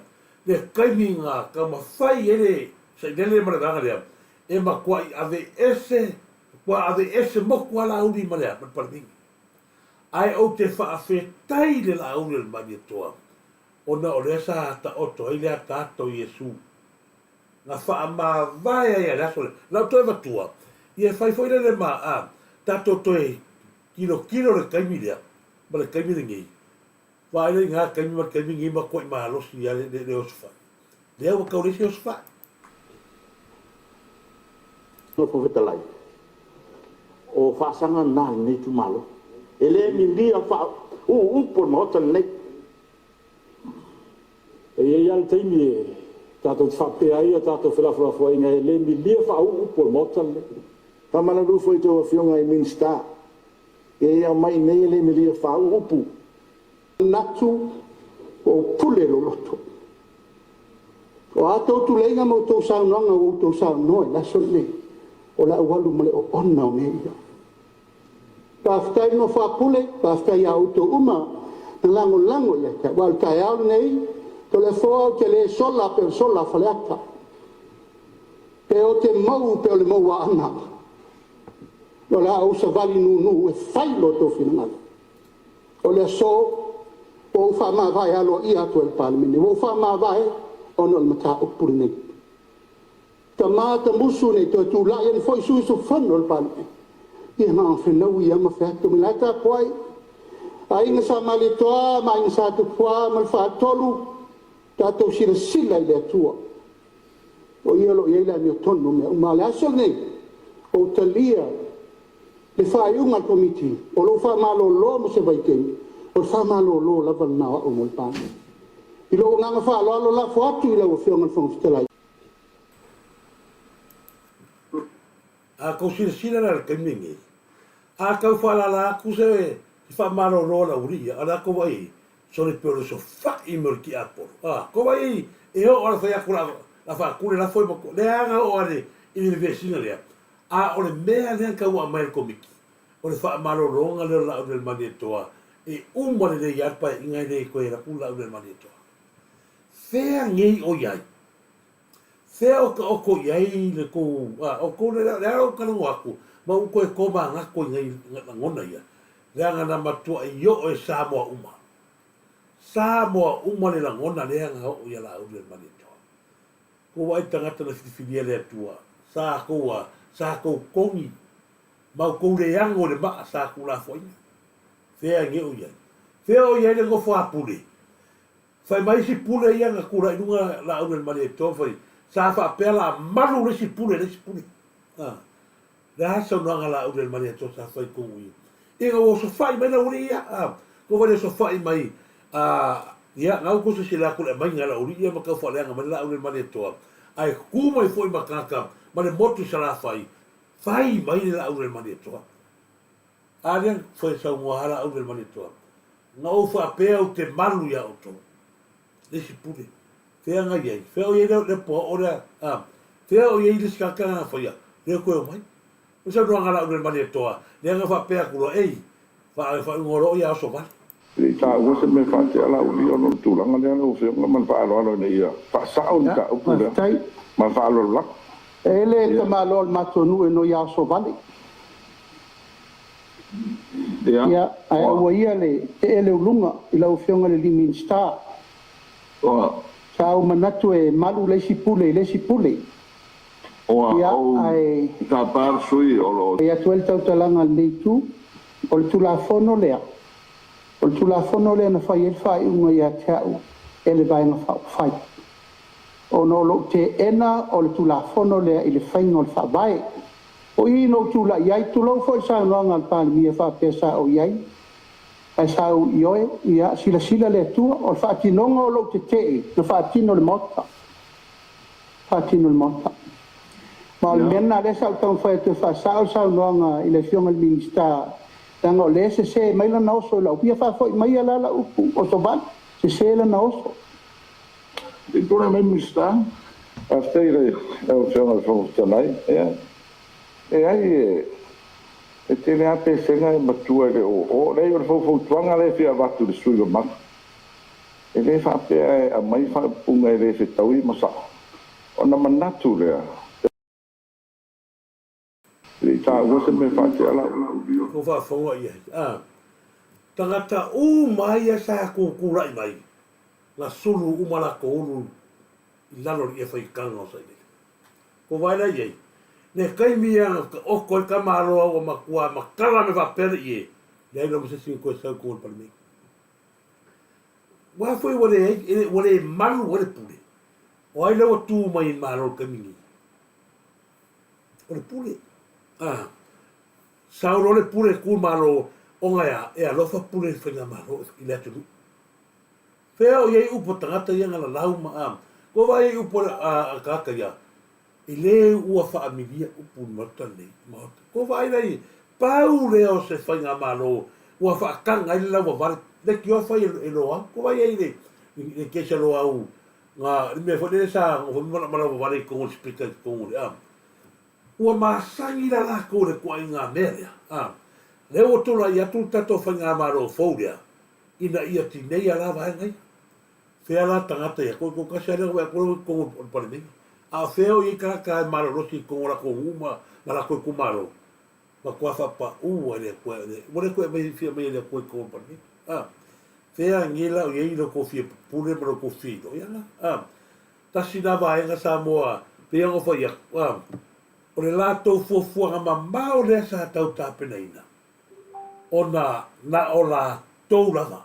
le taimi na taumafai ai le Sailele ma le vaega lea e matuai aveese, matua aveese motu lava Laauli ma le Palemene. Ae ou te faafetai i le Laaulialemalietoa ona o lea sa taoto ai le ataata o Iesu, na faamavae ai i le aso lea. Na ou toe avatua, ia e fai foi lele ma a tatou toe tilotilo i le taimi lea ma le taimi lenei, vaai la i na taimi ma le taimi lenei, matuai malosi lava le osofai. Lea ua tau leai se osofai. Fofoga Fetalai, o faasaga na a lenei itumalo. E le milia faauu upu o le Maota lenei. E i ai lava le taimi e tatou te faapea ai a tatou felafolafoaiga, e le milia faauu upu o le Maota lenei. Faamalulu foi i tou Afioga i Minisita, e i aumai i inei e le milia faauu upu. Manatu ua ou pule i lou loto. O a outou tuleiga ma outou saunoaga ua outou saunoa i le aso lenei, o le a ou alu ma le oona o mea ia. Faafetai le nofo a pule, faafetai ia outou uma na lagolago ia te au. Aua o le taeao lenei, Toleafoa ou te le sola pei o le sola a Faleata, pe ou te mou pei o le mou a Aana, o le a ou savali nunu e fai lo outou finagalo. O le aso, ua ou faamavae aloaia atu ai i le Palemene, ua ou faamavae ona o le mataupu lenei. Tama tamusu ne i toe tulai ane foi sui usufono o le Palemene, ia na ona fenaui lava ma featu mai, la e tapuai Aiga Sa Malietoa ma Aiga Sa Tupua ma le Faatolu, tatou silasila i le Atua, o Ia o lo o i ai le amiotonu o mea uma. A o le aso lenei, ua ou talia le faaiuga a le Komiti, o lou faamalolo mo se vaitaimi, o le faamalolo lava lena o au mo le Palemene. I lou agaga faaaloalo, lafo atu i lau Afioga i le Fofoga Fetalai. A tou silasila la i le taimi lenei, a tau faalala atu se faamalolo a le aualii ia, a o le a tou vaai i ai? Sole pei o le osofai mai o le tiapolo. A tou vaai i ai, e oo lava i le fai atu o le a faatu le lafo e matua leaga oo lava i le vesiga lea. A o le mea lea na tau aumai e le Komiti, o le faamalologa lea o le Laaulialemalietoa e uma lelei lava le Paeaiga e le toe alu atu le Laaulialemalietoa. Fea nei o i ai? Fea o taoto i ai le tou, a, outou le, le a ou talanoa atu, ma ua toe tomanatu i nai lagona ia, leaga na matuai oo e Samoa uma, Samoa uma le lagona lea na oo ia Laaulialemalietoa. Kou vaai tagata na filifilia le Atua, sa tou a, sa tou togi, ma outou leago i le maa sa tuulafoaina. Fea nei o i ai? Fea o i ai le nofo a pule? Fai mai isi pule ia na tulai i luga Laaulialemalietoa ma fai, sa faapea la malu le isi pule le isi pule. A, le a saunoaga Laaulialemalietoa sa fai kou i ina ua osofai mai laualii ia? A, kou vai le osofai mai, a, ia, na outou silasila atu i le aumaiga e laualii ia ma tau faaleaga mai le Laaulialemalietoa, ae tu mai foi ma tagata ma le motu i Salafai, fai mai le Laaulialemalietoa. A lea fai saunoa a Laaulialemalietoa, Na ou faapea ou te malu iā outou. Le isi pule. Fea na i ai? Fea o i ai le, le poa o lea? A, fea o i ai le isi tagata na faia? Lea toe omai. O le saunoaga a Laaulialemalietoa, lea na faapea atu loa, Ei, fa, faaiuga loa ia oso vale. E le i taua se mea faatea Laauli ona o le tulaga lea lau Afioga ma le faaaloalo ina ia faasao le Ia, mataupu lea faafetai. ma le faaaloalo lava. E le Ia. tamaloa o le matou nuu e noi oso vale. Ia, Ia, ae ua, aua ia le ee le uluga i lau Afioga i le alii Minisita. ua, Sa ou manatu e malu le isi pule i le isi pule. ua Ia, ou ae tapa le sui usufono o lo o fai atu ai le tautalaga a lenei itu, o le Tulafono lea, o le Tulafono lea na fai ai le faaiuga ia te au e le Vaega Faaupufai, ona o lou teena o le Tulafono lea i le faiga o le Faavae. O i na ou tulai ai, tulou foi le saunoaga a le Palemia faapea sa ou i ai, ae sa ou ioe, ia silasila le Atua, o le faatinoga o lou tetee na faatino e le Maota, faatino e le Maota. Ma o le Ia. mea lena lea sa ou taumafai atu e faasao le saunoaga i le Afioga i le Minisita, leaga o lea e sese mai lana oso i lau upu. Ia faafoi maia la lau upu, oso vale, sese lana oso. Se i tulai mai le Minisita. Faafetai i lau Afioga i le Fofoga Fetalai. Ia, leai, e tele lava pesega e matua e le oo. Leai, o le faufautuaga lea e fia avatu i le sui usufono mamalu, e le faapea e aumai faaupuga e le fetaui ma sao, ona manatu lea, E le i taua se mea faatea lau. Ua faafofoga i ai a tagata uma ia sa tutulai mai, na sulu uma latou ulu i lalo o le ie faitaga o Sailele. Ua vaai la i ai, le taimi ia na taoto ai tamaloa ua matua matala mea faapea le ie, leai lava se isi na toe sau i totonu o le Palemene. Aua foi ua leai, ua le malu ai le pule. O ai lea ua tu mai i le Malo i le taimi nei? O le pule. A, sau loa le pule e tu malo, ona e a? E alofa pule i le faigamalo i le atunuu. Fea o i ai upu a tagata ia na lalau ma a, kua vaai ai upu a tagata ia, e le ua faamilia upu i le Maota lenei, Maota. Kua vaai la i, pau lea o se faigamalo ua faataga ai le lauavale, leitioa fai e Loau. Kua vaai ai i le, le kesi a Loau Nga, le mea foi lele sa nofo mai ma lauavale i totonu o le speaker i totonu o le, a, ua masani la latou i le tuaiga mea lea, a, lea ua tulai atu le tatou faigamalo fou lea, ina ia tineia la vaega ia. Fea la tagata ia, toatasi lava lea na vaai atu lea ua i totonu o le Palemene. A o fea o i ai tagata e malolosi i totonu o latou nuu ma latou itumalo? Matua faapaū ai le Atua, ua le toe aumai fia aumai e le Atua i totonu o le Palemene. A, fea ange la o i ai lo tou fia pupule ma lo tou fia iloa? Ia la, a, tasi la vaega Samoa, pei ona fai atu, a, o le latou fuafuaga mamao lea sa tau tapenaina, ona na o latou lava.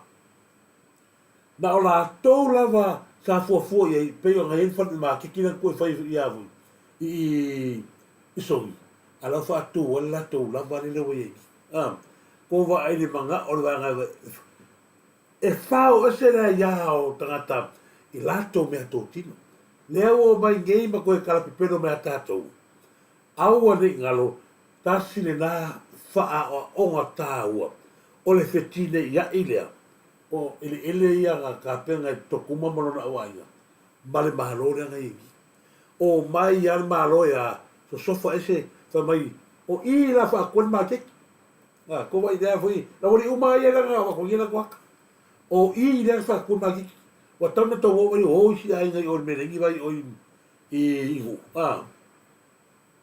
Na o latou lava sa fuafua i ai, pei ona i ai le fale maketi lea na toe fai ia foi i i Sogi, a la ua faatu ai le latou lava lele ua i ai nei. A, ko vaai le manao o le vaega e fao ese le aia o tagata i latou meatotino. Lea ua omai nei ma toe talapepelo mai a tatou, aua ne i galo, tasi lena faaoaoga taua o le fetineiai lea O eleele ia na tapena e Tokuma ma lona auaiga ma le Malo lea na i ai nei. O mai lava le Malo e a sosofa ese fai mai o i la faatua le maketi. A ko wai lea foi la wali uma ia la na wako ia la kuaka. O i lea faatua le maketi. Ua tau na tau o o isi aiga i o le melengi vai o i i Hu. A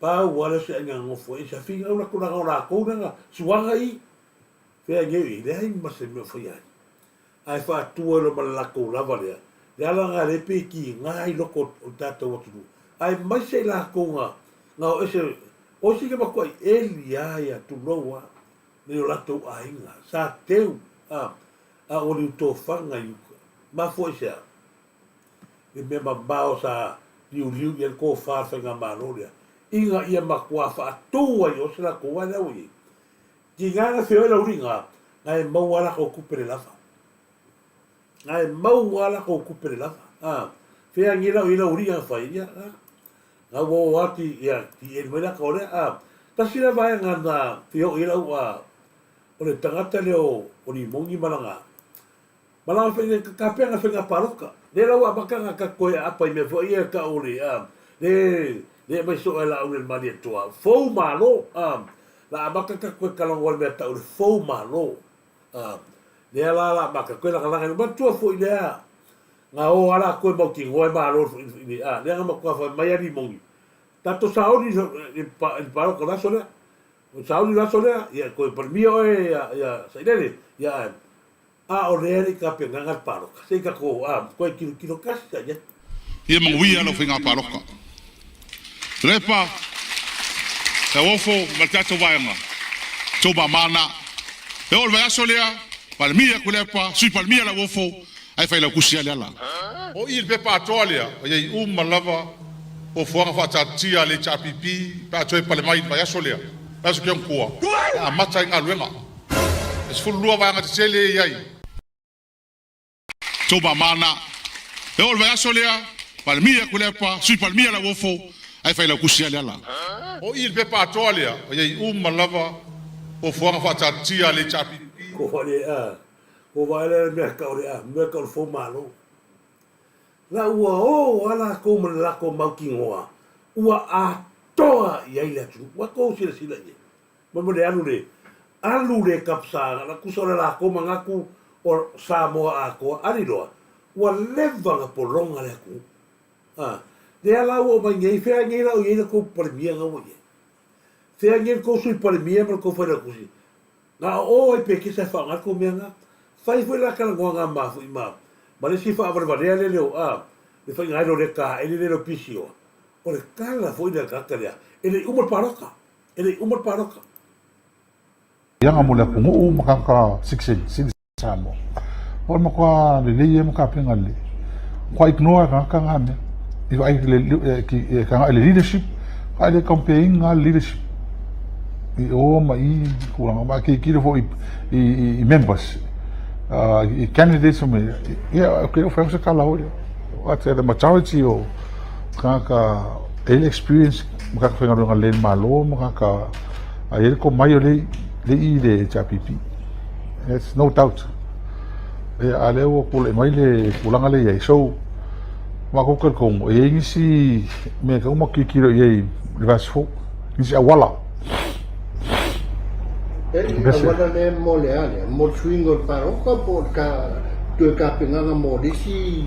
pau ala se aiga ngofo e sa finga ula tulaga o lakou lea na suaga i Fea nei, e leai ma se mea o faia ai. Ae faatu ai loa ma le latou lava lea, le ala lena lea pei e tiga ai loko o le tatou atunuu, aemaise i latou na, na o ese, o isi na matuai eli lava ia, tulou lava, nai o latou aiga, sa teu, a, a ua liutofaga i uta. Mafua i se a? Le mea mamao sa liuliu i ai le tofa a le faigamalo lea, ina ia matua faatu ai o se latou ae lea ua i ai. Tiga na feoi lau liga, na e maua a latou tupe le lava. Na e maua a latou tupe le lava. A, fea ni lau i lau liga na fai, ia, a, na ua o ati, ia, ti eli mai laka o lea, a, tasi la vaega na feoi lau, a, o le tagata lea o, o Limoni ma lana, Ma lana faiga tapena faiga palota. Lea la ua amata ona tatou toe aapa i mea foi ia e tau o le, a, le, le aumai soo e Laauli e le Malietoa, fou malo, a, la amata tatou toe talanoa i le mea tau o le fou malo. A, lea la la amata toe lagalaga i manatua foi lea, na o lava latou e mautinoa e malo i le, a, lea na matua fai mai a Limoni, tatou saoli i le palota o le aso lea. Saoli i le aso lea, ia e toe Palemia oe ia, ia Sailele, ia ae, A o lea e le i tapenaga le palota, se i tatou toe tilotilo tasi i ai. Ia manuia lau faiga palota. Tuilaepa, Lauofo ma le tatou vaega, tou mama na. E oo i le vaiaso lea, Palemia Tuilaepa, Sui Palemia Lauofo, ae Failautusi lava Leala. O i i le pepa atoa lea, o i ai uma lava fuafuaga faataatitia a le HRPP pe a toe pale mai i le vaiaso lea, vaiaso Kiongtua, e amata ai galuega. E 12 vaega tetele e i ai. Tou mama na. E oo i le vaiaso lea, Palemia Tuilaepa, Sui Palemia Lauofo, ae Failautusi lava Leala. O i i le pepa atoa lea, o i ai uma lava fuafuaga faataatitia a le HRPP. Ko whare a, ko waele le mea ka o le a, mea ka o le fou malo. La ua o a lakou ma le lakou mautinoa ua atoa i ai le atunuu. Ua tou silasila i ai. Ma mo le alu le alu le kapsa la tusa o le lakou manatu o Samoa atoa a liloa ua leva na pologa le atunuu. A lea la ua omai nei, fea nei la o i ai le tou Palemia na ua i ai? Fea nei le tou Sui Palemia ma le tou Failautusi? Na o o ai pekesa e faaaoga ai le tou mea na. Fai foi la talanoaga ma foi ma ma le isi faavalevalea lele o a le faiga o le taele lele o pisioa. O le tala foi lea a le tagata lea, e le i uma le palota. E le i uma le palota. Ianga mo le atunuu ma tagata citizen Samoa. O le matua lelei ia ma tapena lelei. Matua ignore e tagata na mea. I vaai le ki ka le leadership, vaai le campaign na leadership. I o ma i tulaga ma ke kilo foi i members. I candidates me ia ke o whai se kala hoi. What the majority o tagata e le experience ma tagata faigaluega lelei i le Malo ma tagata a i ai le tomai o le i le HRPP. There's no doubt. Ia, a lea ua tulai mai le tulaga lea i ai. So, matou talitonu, e i ai nisi mea e tatau ona tilotilo i ai i le vaiaso fou, nisi auala. E le auala lea mo le a lea? Mo le suiga o le palota po o le toe tapenaga mo le isi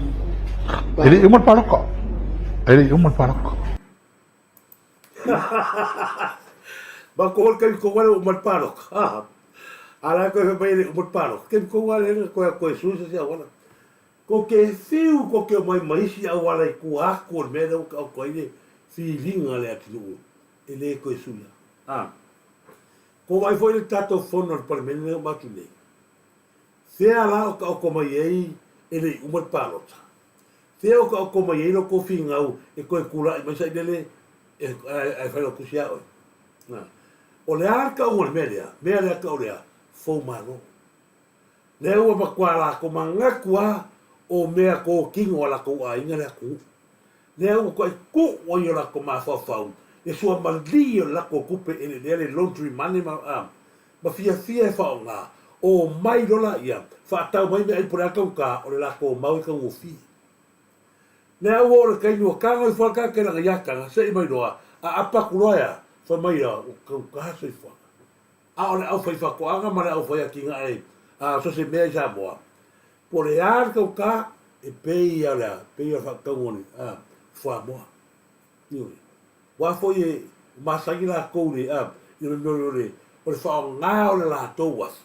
palota? E le i uma le palota. E le i uma le palota. Ma ko hoi kai ko wale uma le palota. A la koe whai mai e le uma le palota. Kei ko wale nga koe a koe sui sa se auala. Ko ke whiu ko ke omai ma isi auala i kua aku o le mea lea ua taoto ai le filiga le atunuu e le toe suia. A. Ko wai foi le tatou fono a le Palemene lea uma atu nei. Fea la o taoto mai ai e le i uma le palota. Fea o taoto mai ai lo kou figau e toe tula'i mai sailele e ae fai lau tusi ia oe. Na. O le a le tauga o le mea lea? Mea lea tau lea, fou malo. Lea ua matua lakou manatu a o mea totino a lakou aiga le atunuu. Lea ua toai tuu ai o latou mafaufau le suamalie o le latou tupe ele lea le laundry money ma a ma fiafia e faaaoga, omai loa laia faatau mai meaai po o le a taugata o le latou mau e taugofie. Lea ua oo le taimi ua tago ifo lava le tagata i lana iataga sei mai loa a apa atu loa ea fai mai ua taugata soifuaga. A o le aufaifaatoaga ma le aufaiatinae a so se mea i Samoa, po o le a le taugata e pei lava o le a, pei lava o le faatauga o le fuamoa. Ioe. Aua foi e masani latou i le, a, i le mea o le, o le faaaoga o le latou afu.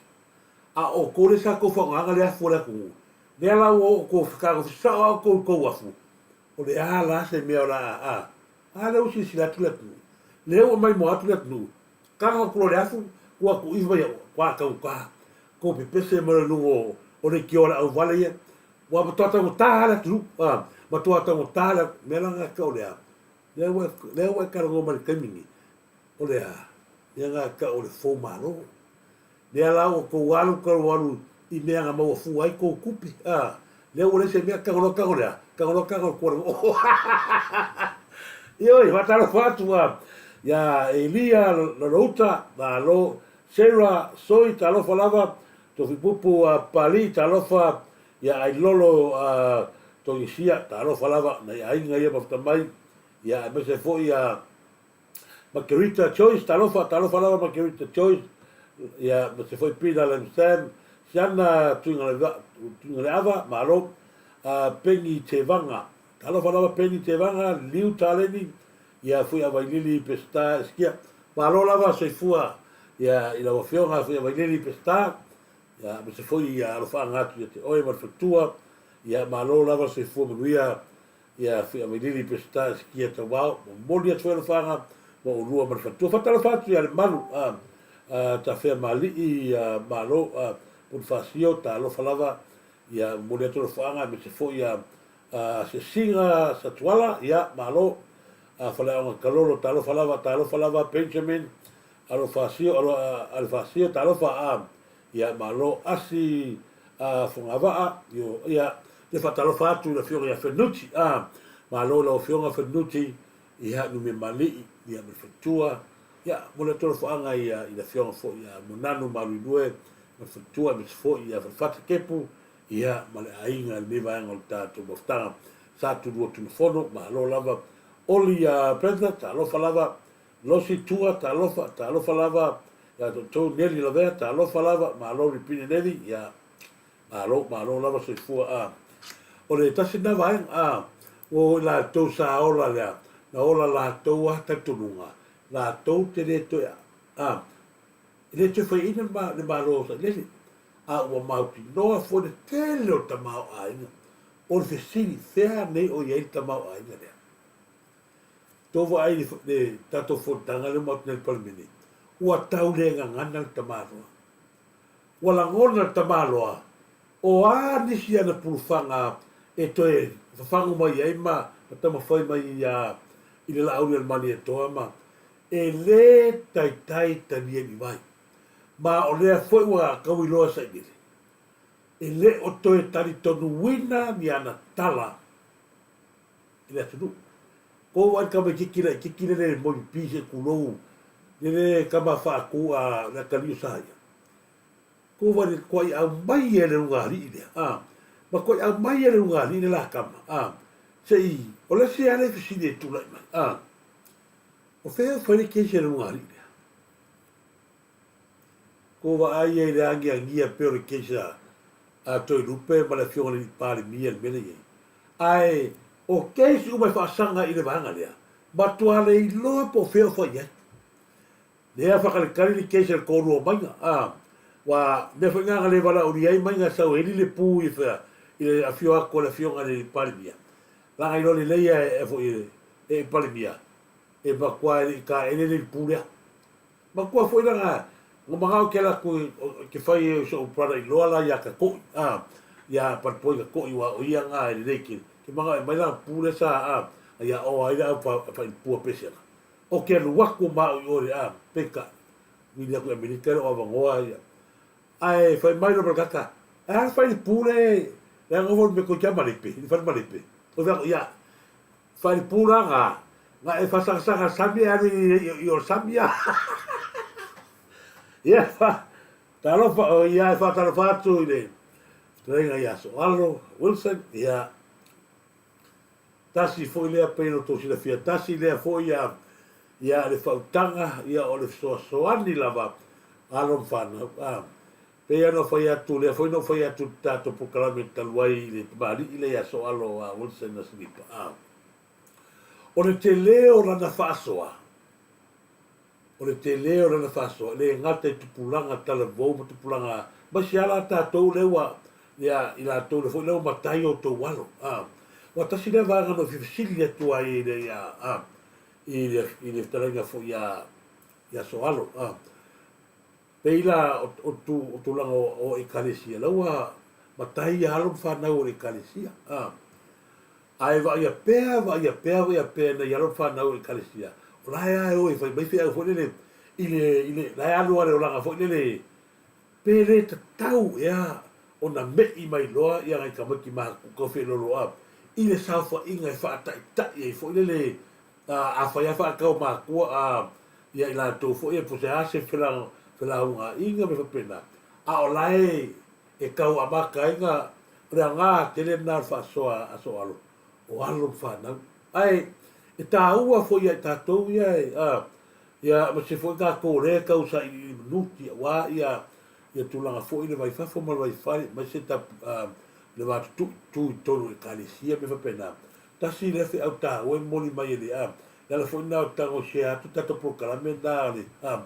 A o outou lea sa outou faaaogaina le afu o le atunuu, lea la ua outou fetagofi sao lava outou i le tou afu, o le a la se mea o le a, a, a lea ua silasila atu le atunuu, lea ua maimoa atu le atunuu, tago atu loa le afu, tuu atu ifo mai, ua taugata, tou pepese mai loa i luga o, o leitioa a le auvale ia, ua matua taugata lava le atunuu, a, matua taugata le, mea la lena e tau o le a, lea ua, lea ua e talanoa mai i le taimi lenei, o le a, mea lena e tau o le fou malo. Lea la ua tou alu talu alu i mea na maua fua ai tou tupe, a, lea ua leai se mea, tago loa tago lea, tago loa tago le kua Ioe, faatalofa atu a ia Elia Lolouta, malo, Sarah Soi, talofa lava, Tofipupu a Papalii, talofa, ia Ailolo a Togisia, talofa lava, nai aiga ia mafuta mai, ia aemaise foi ia Margarita Joyce, talofa, talofa lava Margarita Joyce, ia ma se foi Pina Lam Sam, Siana Tuigaleava, malo, Penny Tevaga, talofa lava Penny Tevaga, Liu Taleni, ia Fuiavailili Peseta Eskia, malo lava soifua ia i lau Afioga Fuiavailili Peseta, ia ma se foi ia alofaaga atu ia te oe ma le faletua, ia malo lava soifua manuia Ia Fuiavailili Peseta Esikia Tauao, momoli atu foi alofaga ma oulua ma le faletua. Faatalofa atu ia Lemalu a Tafea Mali'i ia Malo a Ponifasio, talofa lava ia momoli atu alofaaga aemaise foi ia Asiasiga Satuala, ia malo a Faleaoga Kalolo, talofa lava, talofa lava Benjamin Alofasio, Alefasio, talofa a Ia malo asi a Fogavaa, io, ia, te faatalofa atu i le Afioga ia Fenuti, a, malo i lau Afioga Fenuti, ia, Numemalii, ia, ma le faletua, ia, mo le alofaga ia i le Afioga foi ia Monanu Maluilue, ma le faletua, aemaise foi ia Falefata Kepu, ia, ma le aiga i lenei vaega o le tatou mafutaga. Sa Tulua Tunufono, malo lava. Oli Brenda, talofa lava. Losi Tua, talofa, talofa lava. Ia outou Neli Lavea, talofa lava, malo Ripine Neli, ia malo, malo lava soifua a. O le tasi lena vaega a, ua o i latou sa ola lea, na ola latou a talitonuga, latou te le toe a, e le toe faiaina le Malo o Sailele, a ua mautinoa foi le tele o tamaoaiga. O le fesili, fea nei o i ai le tamaoaiga lea? Tou vaai i le tatou fonotaga lea ua matou nei i le Palemene, ua tau le gagana le tamaloa. Ua lagona le tamaloa, o a nisi ana pulufaga e toe fafagu mai ai ma taumafai mai i le Laauli a le Malietoa ma e le taitai talieni mai. Ma o lea foi ua tauiloa sailele, e le o toe talitonuina ni ana tala i le atunuu. Ko wai tamaititi laititi lele moi pipi se tulou lele tama faaku a le atalii o Saia. Ko wai le koai aumai e le ulugalii lea, a, ma koai aumai e le ulugalii le la tama, a, se i, o le isi lava le fesili e tulai mai, a, o fea o fai le case a le ulugalii lea? Ko vaai ai i le agiagia pei o le case a Toelupe ma le afioga i le Alii Palemia i le mea lea e i ai. Ae o case uma e faasaga i le vaega lea, matua le iloa po o fea o fai i ai. Lea faakalikali le case a le toalua o Maiga, a, ua mea foi na na le valaaulia ai Maiga e sau e eli le pu i i le afio atu a le afioga i le Palemia. Leaga iloa lelei e foi e Palemia, e matua e le i taele le pu lea. Matua foi lana na manao ke ala atu ke fai e so'u brother in law la ia Kato'i a ia Palepoi Kato'i ua o ia nga e lelei tele ke manao e mai lana pu lea sa a a ia oa ai le au failupua pesega o ke alu atu ma au i o le a peka vili atu i Amerika e le o avanoa ia ae fai mai lo Malakaka e a le failipu le le a nofo me koe malepe i le fale malepe o fai atu ia Failipu la nga, nga e fasaga sami e alu i o sami a. Ia, fa, talofa, o ia e faatalofa atu i le fetalaiga ia Soalo Wilson, ia, tasi foi lea pei ona outou silafia, tasi lea foi ia, ia le fautaga, ia o le fesoasoani lava alo ma fanau. A, pei lava ona fai atu, lea foi na ou fai atu i le tatou polokalame talu ai i le tamalii lea ia Soalo a Wilson Asilipa, a, o le tele o lana faasoa, o le tele o lana faasoa, e le gata i tupulaga talavou ma tupulaga, aemaise lava la tatou lea ua, ia, i latou lea foi lea ua matai outou alo, a. Ua tasi lea vaega na ou fia fesili atu ai i le, a, i le, i le fetalaiga foi ia, ia Soalo, a. Pei la o tulaga o Ekalesia, la ua matai ia alo ma fanau o le Ekalesia. Ae vaaia pea, vaaia pea, vaaia pea nai alo ma fanau o Ekalesia, o la e lava e o e fai mai feau foi lele i le, i le, la e alu lava i le olaga foi lele, pe le tatau ea ona me'i mai loa ia nai tamaiti matutua feoloolo i le saofaiga e faataitai ai foi lele Afai lava faatau matua a ia i latou foi e po se a se felaugaaiga mea faapena, a o la e e tau amata ai na, o le aoga tele lena o le faasoa a Aso Alo, o alo ma fanau. Ae e taua foi ia i tatou ia e a ia aemaise foi tatou o lea e tau sailiili manuti aua ia ia tulaga foi le vai fafo ma le vai fale aemaise ta le va tutui tu i totonu o ekalesia mea faapena. Tasi lea feau taua e momoli mai e le a. Le ala foi lena o tago share atu tatou polokalame lena a le a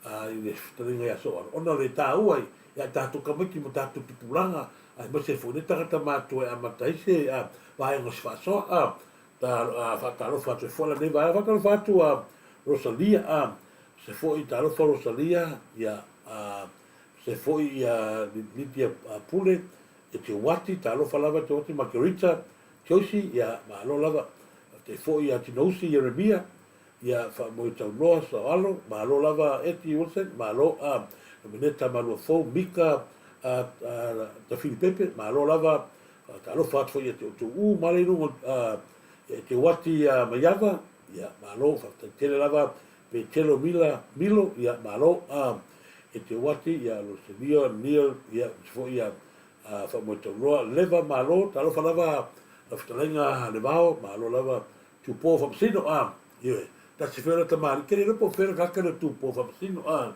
a i le fetalaiga ia Soala ona o le taua i a tatou tamaiti ma tatou tupulaga aemaise foi le tagata matua e amata ai se a vaega o se faasoa a ta a faatalofa atu ai foi lenei vaega. Faatalofa atu a Rosalia a se foi talofa Rosalia ia a se foi ia Lydia Pule e te Wati talofa lava te Wati Margarita Josie, ia, malo lava. Faafetai foi ia Tinousi Ieremia, ia, faamoe taunoa Soalo, malo lava Eti Wilson, malo, a, Nomeneta Maluafou, Mika, a, a, Tafilipepe, malo lava, faatalofa atu foi ia te outou uma lava i luga, a, ia te Uati a Maiava, ia, malo, faafetai tele lava, Petelo Mila, Milo, ia, malo, a, e te Uati, ia, Roselio, Neil, ia, foi ia, Faamoetauloa, Leva Malo, talofa lava Lau fetalaiga Levao, malo lava Tupo Faamasino, a, ioe, tasi foi o le tamalii, ke le iloa po o fea le tagata lea o Tupo Faamasino, a,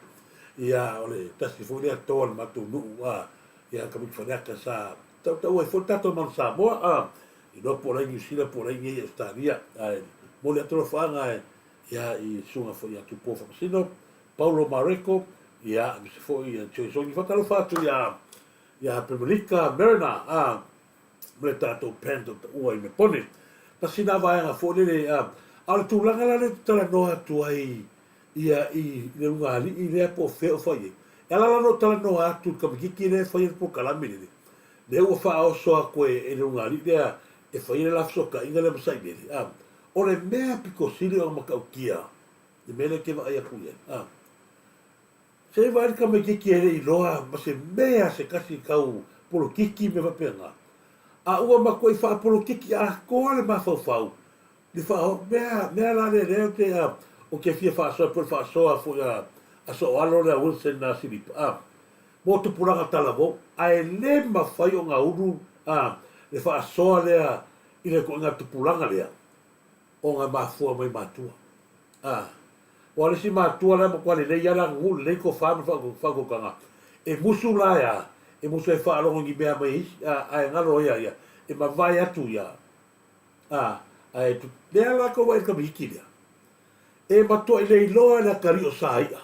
ia, o le tasi foi lea toa o le matou nuu, a, ia, tamaiti Faleata sa tautaua ai foi le tatou Manu Samoa, a, iloa po o la i Niu Sila po o la i inei i Ausetalia, ae momoli atu alofaaga ia, i susuga foi ia Tupo Faamasino, Paulo Mareko, ia, aemaise foi ia Joyce Ongi. Faatalofa atu ia, ia Pemelika Mariner, a, ma le tatou band o taua i Mepone. Tasi na vaega foi lele, a, a o le tulaga la lea ou te talanoa atu ai ia i le ulugalii lea po o fea o fai ai. E ala la ona ou talanoa atu i le tamaititi lea e faia le polokalame lele, lea ua faaoso atu e, e le ulugalii lea e faia le la fesootaiga lea ma Sailele, a, o le mea pito sili ona matautia le mea lea e te vaai atu i ai, a. Se i vaai le tamaititi e le i iloa ma se mea se tasi tau polokiki mea faapena. A ua matuai faapolokiki atoa le mafaufau le faaoo mea mea la lea lea ou te ou te fia faasoa po o le faasoa foi a a Sooalo lea Wilson Silipa a mo tupulaga talavou ae le mafai ona ulu a le faasoa lea i le ituaiga tupulaga lea ona e mafua mai matua. A, aua o le isi matua la e matua lelei lava le aganuu, lelei tofa ma le faautautaga, e musu la e a? E musu e faalogo i ni mea mai e isi, a, ae galo ai a ia, e mavae atu ia, a, ae lea la tou vaai i le tamaiti lea, e matuai leiloa le atalii o Saia,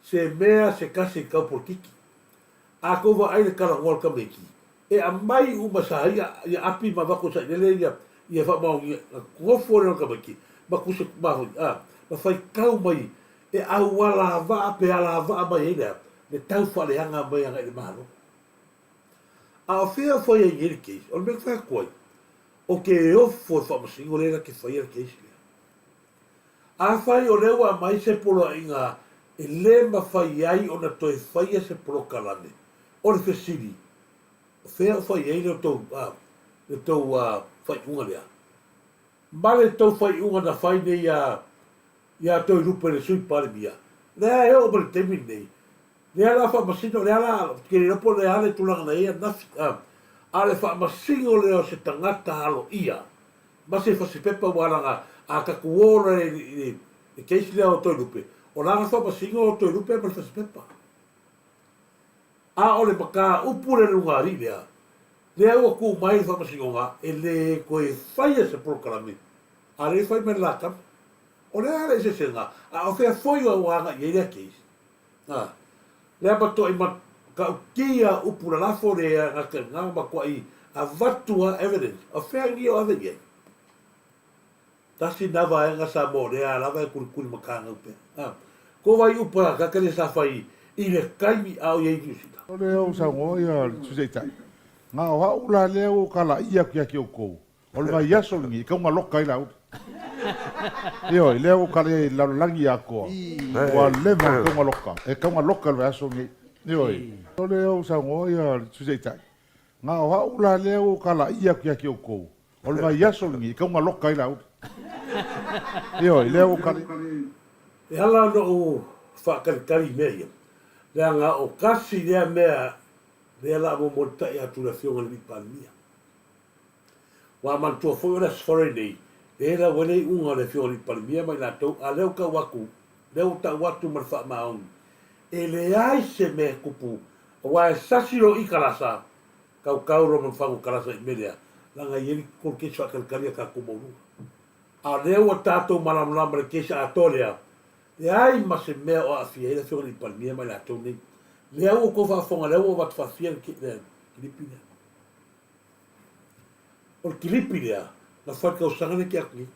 se mea se tasi i tau polokiki. A tou vaai i le talanoa a le tamaiti, e aumai uma sa ia ia api ma avatu e sailele ia ia faamaonia nofo lea o le tamaiti ma tusi ma foi a ma faitau mai e auala vaa pe alavaa mai ai le a le tau faaleaga mai agai i le Malo. A o fea o fai ai nei le case? O le mea ou te fai atu ai, ou te ofo i le faamasino lea la te faia le case lea. Afai o lea ua aumai se poloaiga e le mafai ai ona toe faia se polokalame, o le fesili, o fea o fai ai le tou, le tou faaiuga lea? Ma le tou faaiuga na fai nei iā, iā Toelupe le Sui Palemia, lea e oo mai le taimi lenei, lea la faamasino, lea la, ou te le iloa po o le a le tulaga na i ai ananafi, a o le faamasino lea o se tagata aloaia, ma se fasipepa ua laga a tatou o loa i le case lea o Toelupe, o lana faamasino o Toelupe ma le fasipepa. A o le mataupu lea i le lugalii lea, lea ua tu mai le faamasinoga e le toe faia se polokalame, a lea e fai mai le la tama. O le a le eseesega, a o fea foi ua agai i ai lea case? A, lea matuai matautia upu lalafo le gata i lena, matuai avatu lava evidence. O fea ni o ave i ai? Tasi lena vaega sa mo lea lava e kulikuli matagau pea. A, ko vai upu a ka kele sa fai i le taimi a o i ai Niu Sila. O lea ua saunoa ia le Sui Taitai, na o au la lea ua ou kalaia atu ia te outou, O le vaiaso lenei e taugaloka ai Laauli. Ioe, lea ua ou kala i ai i le lalolagi atoa, ua leva ona taugaloka, e taugaloka le vaiaso lenei. Ioe. O lea ua saunoa ia le Sui Taitai, na o au la lea ua ou kalaia atu ia te outou, o le vaiaso lenei e taugaloka ai Laauli. Ioe, lea ua ou kala i ai. E ala ona ou faatalitali i mea ia, leaga o tasi lea mea lea la momolitai atu i le Afioga i le Alii Palemia. Ua manatua foi o le Aso Faraile nei, lea la ua i ai le iuga o le Afioga i le Palemia ma i latou, a lea ua tau atu, lea ua tau atu ma le faamaoni, e leai se mea e tupu, aua e sasi loa i kalasa, tautau loa ma fagu kalasa i mea lea, leaga e i ai le kolokesi faatalitali a tatou maualuga. A o lea ua tatou malamalama i le kesi atoa lea, leai ma se mea o aafia ai le Afioga i le Palemia ma i latou nei. Lea ua outou faafofoga, lea ua avatu faafia le kilipi lea. O le kilipi lea na fai i le tausaga lea tea atu nei.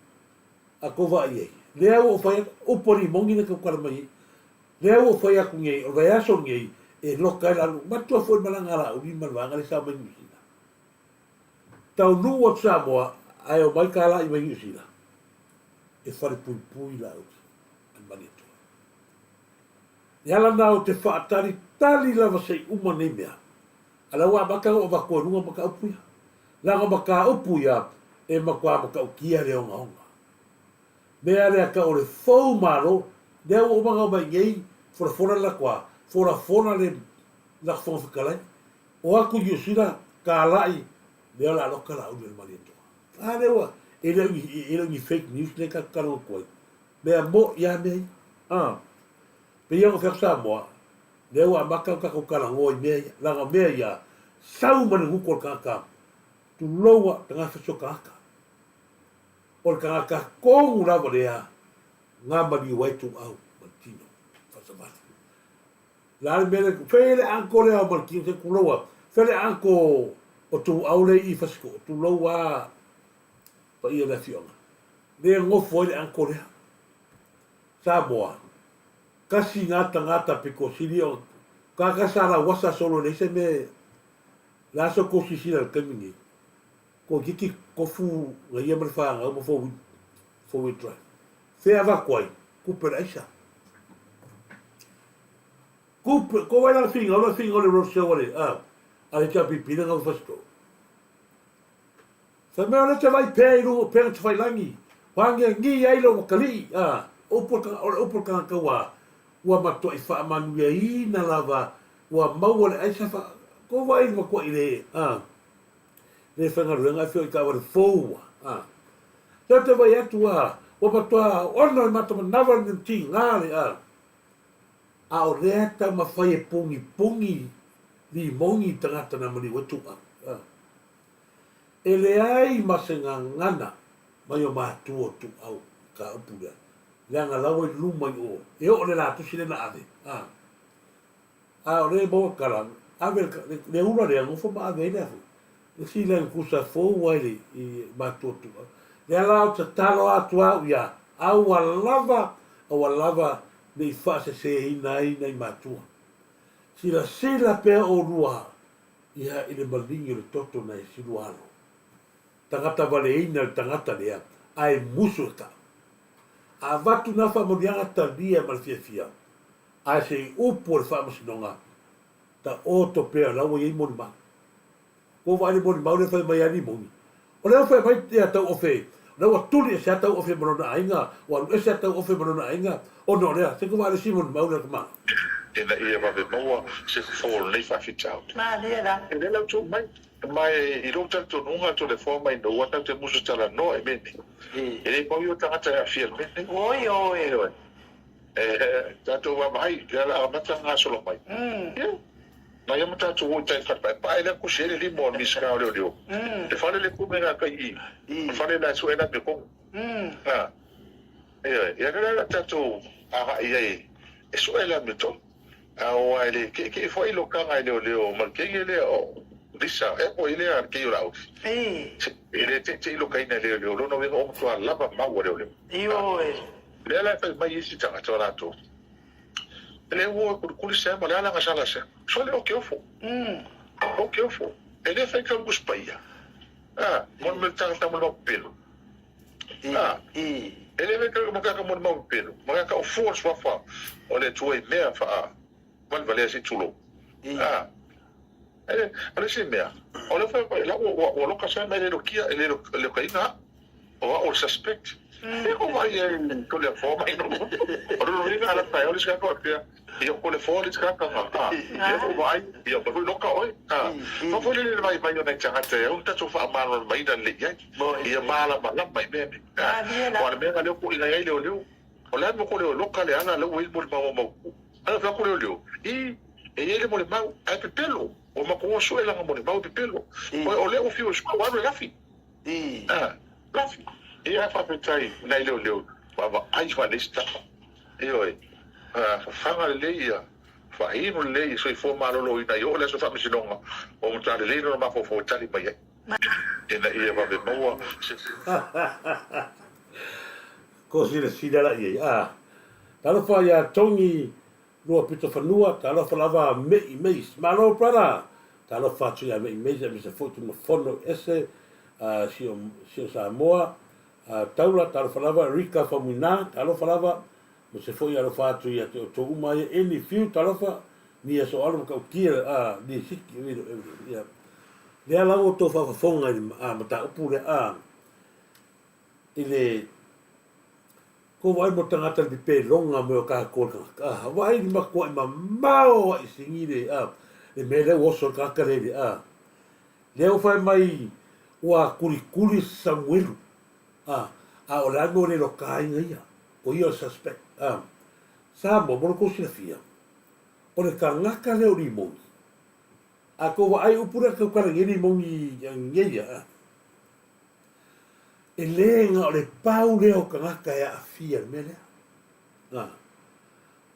A tou vaai i ai, lea ua ou fai atu, upu a limoni lea e tautala mai ai. Lea ua ou fai atu nei, o le vaiaso lenei e loka ai Laauli. Manatua foi le malaga a Laauli ma le vaega lea sa omai Niu Sila. Taunuu atu Samoa ae omai talai mai Niu Sila e falepuipui Laauli a le Malietoa. Le ala lena ou te faatalitali lava se i uma nei mea. A la ua amata ona ou avatua i luga mataupu ia. Leaga o mataupu ia e matua matautia le ogaoga. Mea lea tau o le fou malo, lea ua uma ona omai nei, folafola le latou a, folafola le latou Fofoga Fetalai, o atu i Niu Sila, talai, lea o le a loka Laauli o le Malietoa. A lea ua, e le o ni, e le o ni fake news lea tatou talanoa atu ai. Mea mo'i lava mea ia. A. Pei ona fai atu Samoa, lea ua amata ona tatou talanoa i mea ia, leaga o mea ia, sau ma le gutu o le tagata, tulou a, tagata fasioti tagata. O le tagata tonu lava lea na maliu ai Tuuau ma le tino faasavali. Le a le mea lea, fai le uncle lea o Malikino, se tulou a, fai le uncle o Tuuau lea i Fasitoo, tulou a paia le afioaga. Lea nofo ai le uncle lea. Samoa, kasi na tagata pito sili o tagata sa lauasa solo leai se mea le a se tou silasila i le taimi nei toeitiiti tofu na ia ma le fanau ma 4 wheel drive fea avatu ai tupe le aisa tupe ko wai lana finau la finau le road show ale a ale HRPP le ngau fasito Fai mai o lea te vaai pea i luga o upega tafailangi, ua agiagi ai lou atalii, a, upu o le upu a le tagata ua, ua matuai faamanuiaina lava, ua maua le aisa fa, kou vaai i le matuai le, a, le faigaluega ae feoi taavale fou ua, a. Lea ou te vaai atu, a, ua matua ono i mata manava le tiga le, a, a o lea taumafai e pungipungi limogi tagata na maliu ai tuuau, a. E leai ma se gagana mai o matua o Tuuau ka upu lea, leaga la ua i luma i o, e oo le la tusi lea na ave, a, a o lea e maua tala, ave le, le ula lea, nofo ma ave ai le afu, le isi Land Cruiser fou ai le, i matua o Tuuau. Lea la ou te tatalo atu au ia, aua lava, aua lava ne i faaseseina ai nai matua. Silasila pea oulua Ia i le maligi o le toto na e silualo. Tagata valeina le tagata lea, ae musu e kau. A avatu na faamanuiaga talia ma le fiafia, ae se i upu o le faamasinoga, taoto pea la ua i ai molimau. Ua vaai le molimau lea fai mai a Limoni. O lea ua fai mai ia Tauofe, o lea ua tuli ese a Tauofe ma lona aiga, ua alu ese a Tauofe ma lona aiga, ona o lea, se i vaai le isi molimau lea tama. Ina ia vave maua se fofo o lenei faafitauli. E lē lau tuu mai, ma e i lou talitonuga atu le foa mai ina ua tatou te musu talanoa i mea nei. E le pau ia o tagata e aafia i le mea nei. Ioe. E tatou vaavaai, lea la amata ona gasolo mai. Ia, na ia ma tatou o i tai fale paepae lea kusi ai le lima o le Minisita o Leoleo. Le fale le kume na kai i, le fale la e sue la me kongu. A, ioe, ia lea la tatou agai i ai e sue le amiotonu. A o ai le keʻekeʻe foi lo kaga e leoleo ma le kenge lea o Lisa ea po i lea le kei o Laauli. E le teʻeteʻi lokaina e leoleo, lona uiga o matua lava mau a leoleo. A. Lea la e fai mai isi tagata o latou, E le ua kulikuli sea ma le ala gasala sea. Sole o ke ofo. O ke ofo. E le fai kau kus paia. A, mo le tagata mo le mau pelu. A, e le fai kau mo kaka mo le mau pelu. Ma kaka o fua suafa o le tua i mea faa valevalea se tulou. A, e, o le isi mea, o le fai mai, la ua, ua loka sea mai le lokia, e le lokaina O au o le suspect. E ko vai e ko le fo mai no. O lo ringa ala tai o le ska ko pia. Ia ko le fo le ska ka ha. Ia ko vai ia ko loka oi. Ha. Fa fo le le vai vai o nei tangata e un tato fa malo mai da le ia. Ia mala mala mai me me. O le mea le ko ina ai le o le. O le mo ko le loka le ala le o mo le mau mau. Ala fa ko le o I e ia le mo le mau ai pepelo. O ma ko so e langa mo le mau pepelo. O le o fi o so wa le lafi. Ā, Lafi, ia faafetai nai leoleo vaavaai faalesitala. Ioe, fafaga lelei ia, faainu lelei ia soifua maloloina i oo le aso faamasinoga ua matua lelei lona mafaufau e tali mai ai ina ia vave maua se Ko silasila la i ai, ā, talofa iā Togi Luapitofanua, talofa lava a Me'i Mace. Malo brother! Talofa atu ia Me'i Mace aemaise foi Tumafono ese si o si o Samoa Taula, talofa lava Rika Faumuina, talofa lava aemaise foi alofa atu ia te outou uma ia Eni Fiu, talofa Nia Soalo Matautia, Nia Siki, ia lea la ua outou faafofoga i le mataupu lea i le Ko vaai mo tagata le pipelonga mo ka ko ka vaai ni makuaʻi mamao aʻi singi le a le mea lea ua oso le tagata le le a lea ua fai mai Ua kulikuli Samuelu, a, a o le a le mea ua le lokaina ia, o ia o le suspect, a. Samoa, mo lo tou silafia, o le tagata lea o Limoni, a tou vaai upu lea tautala nei Limoni nei ia, a, e le na o le pau lea o tagata e aafia i le mea lea. A,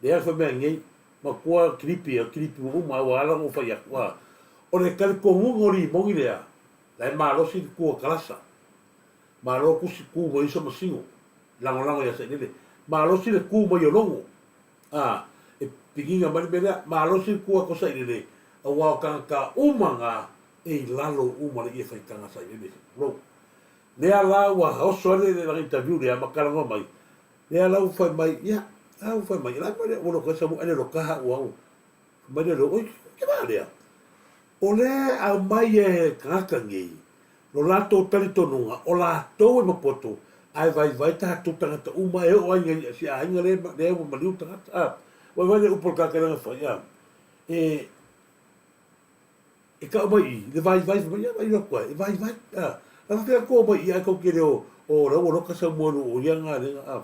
lea fai mea nei, matua kilipi, o kilipi ua uma, ua ala ona ou fai atu, a, o le talitonuga o Limoni lea, La e malosi le tu a Kalasa. Malo kusi ku mai uso masino. Lagolago ia Sailele. Malosi le ku mai o Logo. A, e pigiga mai le mea lea. Malosi le ku a ko Sailele, aua o tagata uma na e i lalo uma le ie faitaga Sailele. Tulou. Lea la ua oso ai le lana interview lea ma talanoa mai. Lea la ua fai mai, ia, a ua fai mai, la mai lea ua loka sa ua ele loka ha ua au. Fai mai lea, oi, ke va lea. O lea e aumai e tagata nei lo latou talitonuga o latou e mapoto ae vaivai tatou tagata uma e oo ai i si aiga lea ua maliu tagata. A, vaivai le upu a le tagata lea na fai, a, e, e tau mai i le vaivai, fai mai, ia vaai atu ai, e vaivai, a, na faapea atu o mai i ae tou te le o, o la ua loka Samuelu o ia galega, a.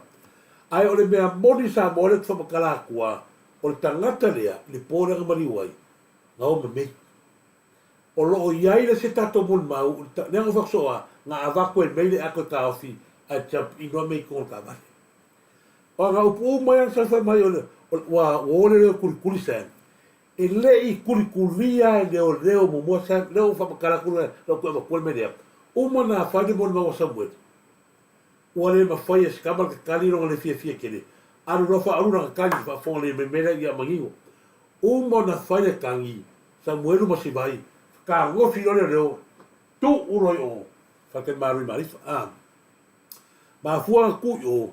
Ae o le mea moni Samoa lea ou te faamatala atu a, o le tagata lea, i le po lea na maliu ai, na o ma mei. O lo o i ai le se tatou molimau, lea na faasoa, na avatu e mei le ato e taofi ae jump in loa mei i totonu o le taavale. O ana upu uma ia na saofai mai o le, ua o le leo kulikuli Sam. E le i kulikulia e leoleo muamua Sam, lea ua faamatala atu le lau toe avatua le mea lea. Uma na fai le molimau a Samueli. Ua le mafai e se tama le tatali lona le fiafia tele. Alu loa faaulu lana tagi, faafofoga lelei mai mea lea ia manino. Uma ona fai le tagi, Samuelu ma Sivai, fetagofi loa leoleo, tuu loa i o, faletalimalo i Malifa. A mafua ona tuu i o,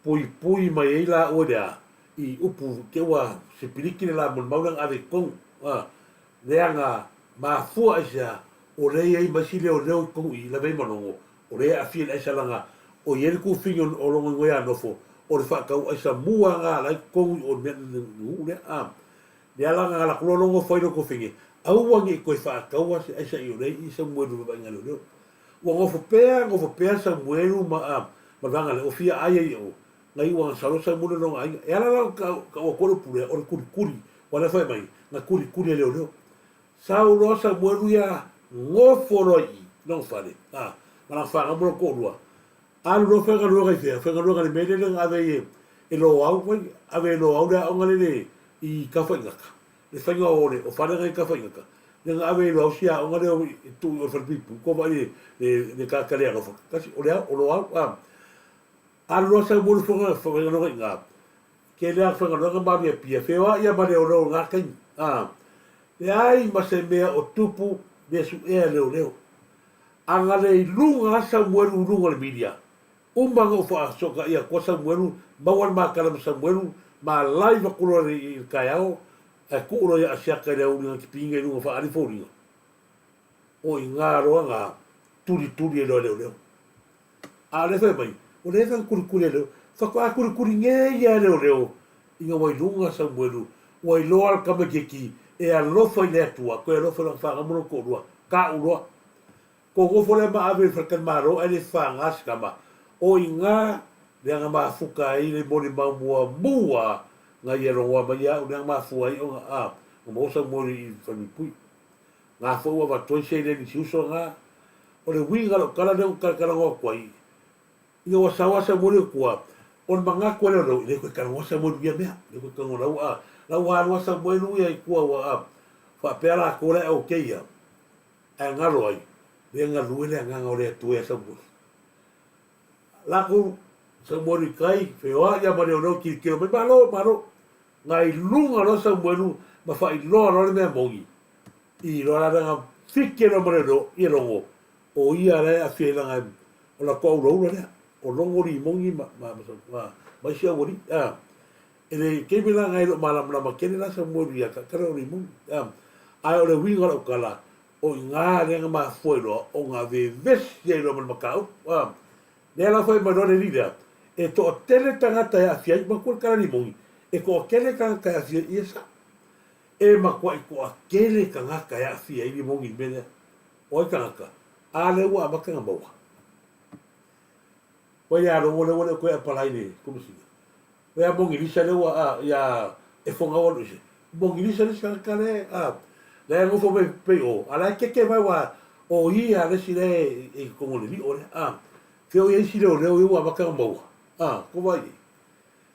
puipui mai ai laua i le a, i upu te ua sipiliki le la molimau lea na ave i totonu. A leaga mafua aisea, o lea e i ai ma isi leoleo i totonu i i, lave ai ma logo, O lea e aafia i le aisa laga o i ai le kufini o lona igoa ia nofo, o le faatau aisa mua ga la i totonu i o le mea nuu lea. A lea la ga laku loa logo fai lo kufini, aua ne i toe faataua se aisa i o lea i Samuelu vavaaiga leoleo. Ua nofo pea, nofo pea Samuelu ma a ma le vaega lea, ua fia ai ai i o, na iu ua salo Samuelu i lona aiga. E ala la ona tau atu ai le upu lea, o le kulikuli, ua lea fai mai, na kulikuli e leoleo. Sau loa Samuelu ia nofo loa i i lona fale, a, ma lana fanau ma lona toalua. Alu loa faigaluega i fea? Faigaluega i le mea lele na ave ai e Loau, vai, ave e Loau le aoga lele i Tafaigata, le faiga o le, o fale na i Tafaigata, lea na ave e Loau si aoga lea e tuu i o i le falepuipui, kua vaai le, le, le tagata le alofa, kasi, o le ao, o Loau, a. Alu loa Samuelu faigaluega i ina, Tele a faigaluega ma alu i Apia, feoai ia ma leoleo i na taimi. A, leai ma se mea o tupu le suea leoleo. A na le i luga a Samuelu i luga o le milia, uma na ou faasootaia atu a Samuelu, maua le matala ma Samuelu, ma live atu loa i le taeao, ae tuu loa ia Asiata i le aoauli na tipiina i luga faaali foliga. O i na loa na tulituli ai loa e leoleo. A o lea fai mai, ua leva ona kulikuli e leo. Faatoa kulikuli nei ia e leoleo ina ua i luga Samuelu, ua iloa le tamaitiiti e alofa i le Atua, toe alofa i lana fanau ma lona toalua, ta'u loa. Kou nofo lea ma ave i le faletalimalo ae le faga se tama. O i ina leaga mafuta ai le molimau muamua na ia logoa mai ia au leaga mafua ai ona a na maua Samuelu i Falemuipui. Nga foi ua avatu ai seleni si uso nga. O le uiga o lau tala lea ua talatalanoa atu ai, ina ua sao lava Samuelu i tua, o le manatu lea o lou, e le toe talanoa Samuelu i ia mea, e le toe talanoa la ua, la ua alu lava Samuelu ia i tua ua a, faapea latou la e okay ia, ae galo ai, lea galue le agaga o le Atua ia Samuelu. Latou Samuelu i tai, feoai ia ma leoleo tilotilo mai, malo, malo. Na i luga loa Samuelu ma faailoa loa le mea moni, i loa la lana fike loa ma le lo, ia logo, o ia la e aafia i lana, o la toa ulaula lea, o logo limoni ma, ma, ma, ma, ma isi aualii, a. E le taimi la na e le o malamalama tele la Samuelu ia ka o limoni, a. Ae o le uiga o lau tala, o i ina lea na mafua ai loa ona vevesi ai loa ma le mataupu, a. Lea la fai mai loa le alii lea, e toatele tagata e aafia ai, manatua le tala limoni, e toatele tagata e aafia ai, ia sao. E matuai toatele tagata e aafia ai limoni i le mea lea. O ai tagata? A lea ua amata ona maua. Ua ia logo lea ua le o toe apalai le Komesina. Ua ia Mogilisa lea ua a ia e foga ua ese. Mogilisa le isi tagata lea a lea e nofo mai pei o a la e keke mai ua o ia le isi lea e i totonu o le lio lea a. Fea o ia isi leoleo ia ua amata ona maua a ko vai nei.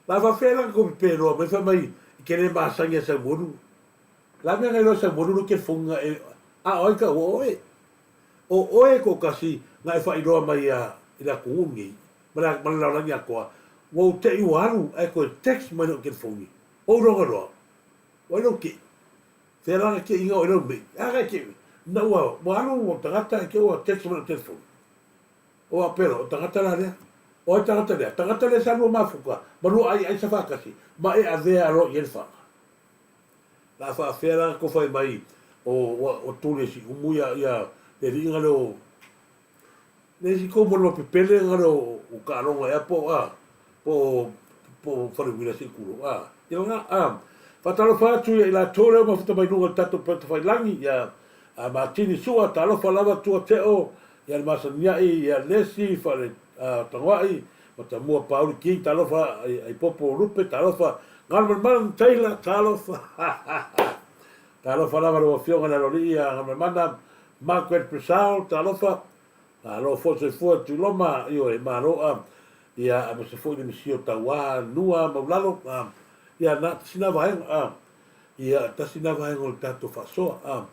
La faafefea la na tou pepe loa mai fai mai i te le masani a Samuelu. La mea na iloa e Samuelu lou telefoni na e a o ai taua o oe. O oe toatasi na e faailoa mai ia i le atunuu lenei ma le ma le lalolagi atoa, ua ou te'i ua alu ae toe text mai lou telefoni, ou iloga loa, o ai lou te'i? Fea la na te'i ina o ai lau me'i? A na e te'i ina ua ua alu ua tagata ae te i ua text mai lou telefoni. O a pela, o tagata la lea. O ai tagata lea? Tagata lea sa lua mafuta ma lua ai aisa faatasi ma e avea loa i ai le faga. La faafea la na fai mai o ua tuli e Siumu ia ia le alii na leo o le isi kou molimau pepele na leo o taaloga ea po o a po o po o Faleuila se i tulou a ia lena a faatalofa atu ia i latou lea ua mafuta mai luga o le tatou Upetawhailangi ia a Matini Sua talofa lava Tua Teo ia le Masaniai ia Lesi Fale a Tagoai Matamua Pauli King talofa Aipopo Lupe talofa Galumalemana Taylor talofa talofa lava lau afioga i le Aloalii ia Galumalemana Margaret Purcell talofa malo foi soifua Tuiloma ioe malo a ia aemaise foi le misi o Tauā Nua Maulalo a ia na tasi na vaega a ia tasi na vaega o le tatou faasoa a o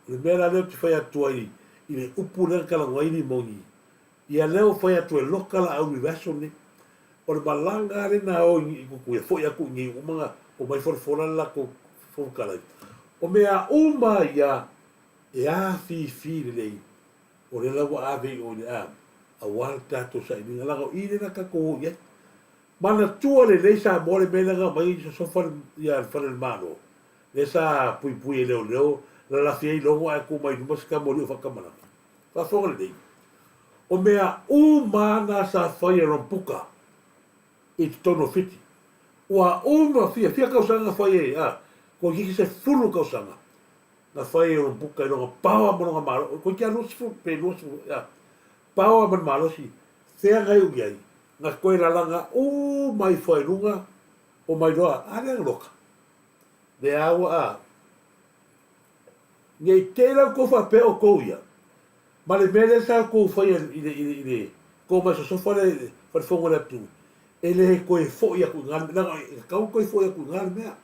le mea la lea ou te fai atu ai i le upu lea na talanoa ai Limoni Ia lea ua fai atu e loka la au i le aso nei. O le malaga lava lena o i Tutuila, foi atu i inei ua uma ona omai folafola le latou Fofoga Fetalai. O mea uma ia e afifi lelei, o lea la ua ave i o i le a, aua le tatou sailiga, leaga o i lea na tatou o i ai. Manatua lelei Samoa le mea lea na aumai sosofa le fale o le Malo, lea sa puipui e leoleo, lalafi ai logo ae tu mai luma se tama o faatamalama. Faafofoga lelei, o mea uma lava na sa fai e Rambuka i totonu o Fiti, ua uma fia, fia tausaga na fai ai, a, toeitiiti 10 tausaga na fai e Rambuka i lona power ma lona malo, toeitiiti lava 20 pe 20, a, power ma le malosi, fea na iu i ai? Na toe lalaga uma ifo ai i luga o Mailoa, a lea na loka, lea ua, a, Nei te la outou faapea outou ia, ma le mea lea sa outou faia i le, i le, i le tou mai sosofa le falefono o le atunuu, e le toe foi atu i ina le mea, leaga e tatau ona toe foi atu i ina le mea.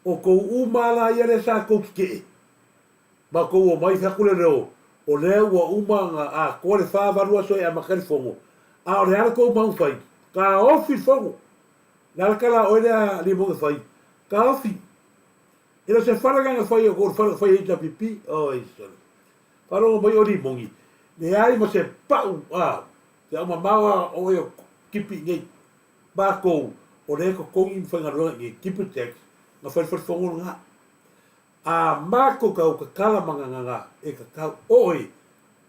O outou uma lava la ia lea sa outou tetee, ma outou omai fai atu leoleo, o lea ua uma ona atoa le 48 aso e amata ai le fono, a o le a le tou mau fai? Taofi le fono. O le a le tala a oe lea Limone fai? Taofi. E le o se fale lea na fai o le fale na fai e HRPP. Oi sole. Faalogo mai o Limoni, leai ma se pau a te au mamao a oe o tipi i nei. Matou, o lea e totogi ma faigaluega i nei, tipi tax, na fai le fale fono lena. A matou tau tatala ma gagana e tatau oe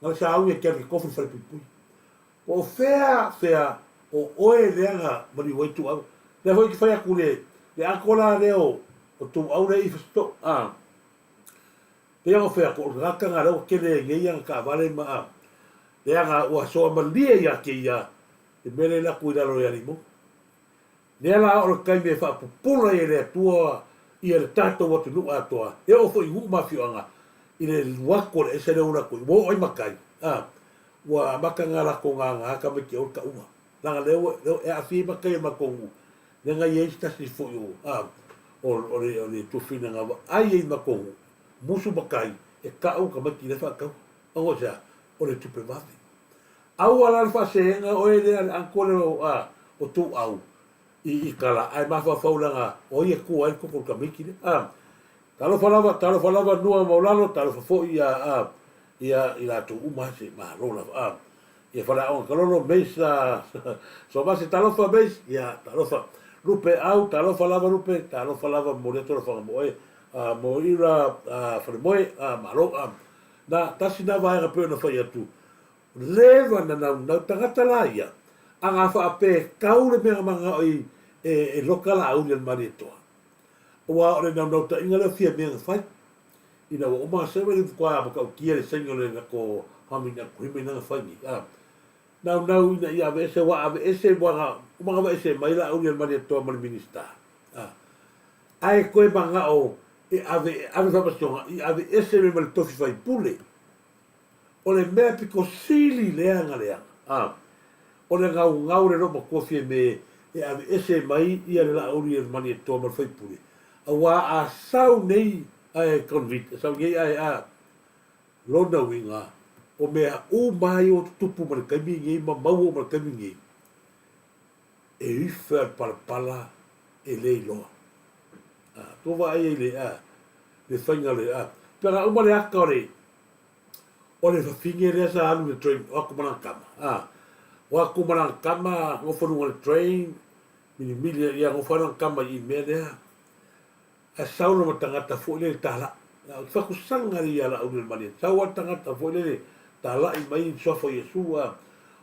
na le sauni e te alu i te tofu i le fale puipui. Po o fea fea o oe lea na maliu ai Tuuau. Lea foi te fai atu le le uncle la lea o o Tuuau lea i Fasitoo a. Pei ona fai atu o le tagata na lea ua tele ai nei ana taavale ma a. Leaga ua soa malie ia te ia le mea lea e alu atu i lalo ia Limoni. Lea la o le taimi e faapupula ai e le Atua ia le tatou atunuu atoa, e oo foi i nuu ma afioaga, i le alu atu o le ese lea ua alu atu ai, ua oo ai matai, a, ua amata ona latou gagā tamaiti e o le taua. Leaga lea ua, lea e aafia ai matai o le matou nuu, lea na i ai se tasi foi o, a, o, o le, o le tuafafine na vaai ai i le matou nuu, musu matai e tau tamaiti la e faatau. Ona o se a? O le tupe vave. Aua la le faaseega oe lea le uncle lea o a o Tuuau i i tala ae mafaufau leaga o ai e tua ai le koko o le tamaiti lea a. Talofa lava talofa lava Nua Maulalo talofa foi ia a ia i latou uma se malo lava a. Ia Faleaoga Kalolo Mace a Somase talofa Mace ia talofa Lupe Au talofa lava Lupe talofa lava momoli atu alofaga mo oe a Moira a Falemoe a malo a. Na tasi na vaega pei ona fai atu Leva na naunau tagata la ia, a nga faape kau le mea manao i e loka la auli a le Malietoa. Aua o le naunautaiga lea o fia mea na fai. Ina ua uma sewe le kwa matautia le saini o le lako Farming Agreement lea na fai nei, a. Naunau ina ia aveese, ua aveese, ua na uma na aveese mai Laaulialemalietoa ma le Minisita, a. Ae toe manao e ave, e ave faamasinoga i aveese mai ma le tofi faipule. O le mea pito sili leaga leaga, a. O le gaugau le loomatua Fiame e aveese mai ia le Laaulialemalietoa ma le faipule, auā a sau nei ae convict, a sau nei ae a. Lona uiga, o mea uma ia ua tutupu ma le taimi lenei ma maua uma i le taimi lenei, e ife a le palapala e le iloa. A, tou vaai ai i le, a, le faiga o le, a, pe ana uma le ata o le, o le fafine lea sa alu i le train, o atu ma lana tama, a, o atu ma lana tama, nofo i luga o le train, milimili, ia nofo lava lana tama i i le mea lea, Ae sau lava tagata foi lele talai. A o te fakusaga lea ia Laaulialemalietoa. Sau lava tagata foi lele talai mai i le suafa o Iesu. A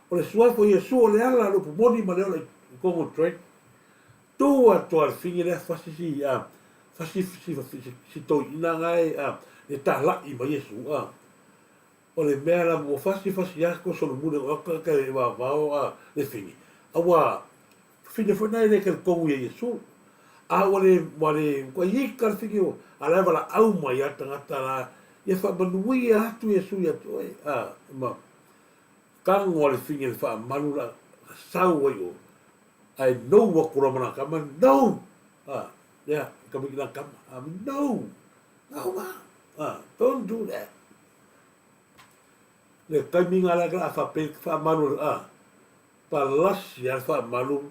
o le suafa o Iesu o le ala o le upu moni ma le ola i totonu o le train. Tu atu lava le fine lea fasi si a fasi si si toeaina na e a le talai mai Iesu a. O le mea lava ua fasi fasi atu solomuli o atu tagata e vavao a le fine. A ua Fafine foi na e le talitonu ia Iesu. A ua le, ua le, ua ika le fine ua, a la e valaau mai a tagata la, ia faamanuia atu Iesu ia te oe. A, ma tago a le fine le faamalu la sau ai o, ae nou atu loa ma lana tama, nou! A, lea, tamaiti lana tama, a, nou! Nou ma! A, don't do that. Le taimi nga la ka a faapea faamalu, a, Palasi a le faamalu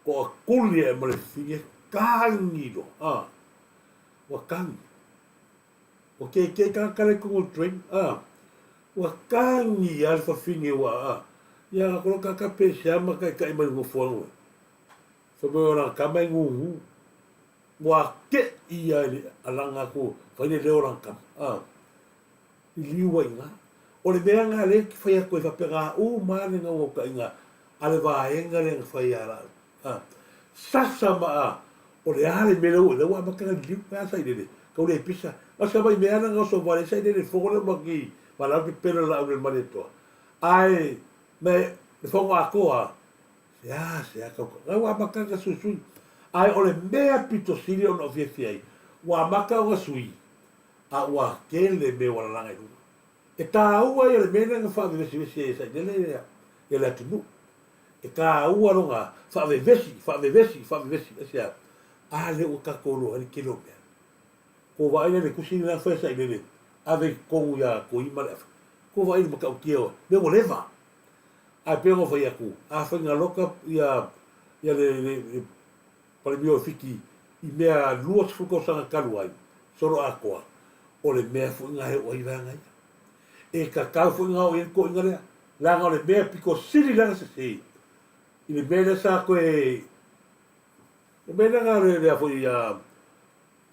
toatuli ae ma le fafine tagi loa a ua tagi ua keikei tagata la i totonu o le train a ua tagi a le fafine ua a ia a kolo kaka pe sea ma taitai mai le nofoaga fai mai o lana tama e gugu ua te'i a i le alaga atu fai le leo o lana tama a i liu ai i ina. O le mea lena lea e te fai atu ai faapena uma lava le naunautaiga a le vaega lea na fai ia lau. A, sasa ma a, o le a le mea lea ua i ai, lea ua amata ona liliu, pe a sailele, tau le pisa. Na o se tamai mea lava na oso vale ai sailele i le fono lea ma ki, ma lau pepelo laau le Malietoa. Ae, me, le fono atoa, se a, se a tau, lea ua amata ona suisui. Ae o le mea pito sili ona ou fiafia ai, ua amata ona sui, a ua tele mea ua lalaga i luga. E tāua ia le mea lea na faavevesivesi ai e Sailele ia le atunuu. E tāua lona faavevesi, faavevesi, faavevesi. Aisea? A lea ua tatou iloa ai le tele o mea. Ua vaai la i le tusi lea na fai e Sailele, ave i totonu ia Toi ma Leafa. Ua vaai i le matautia o mea ua leva. Ae pei ona ou fai atu, afai na loka ia, ia le, le, le Palemia o Fiti i mea 20 tausaga talu ai, solo atoa, o le mea foi na e oo ai vaega ia. E tatau foi na oo i ai le toeaina lea, leaga o le mea pito sili lea na sese i le mea lea sa toe, le mea lea na lea foi a,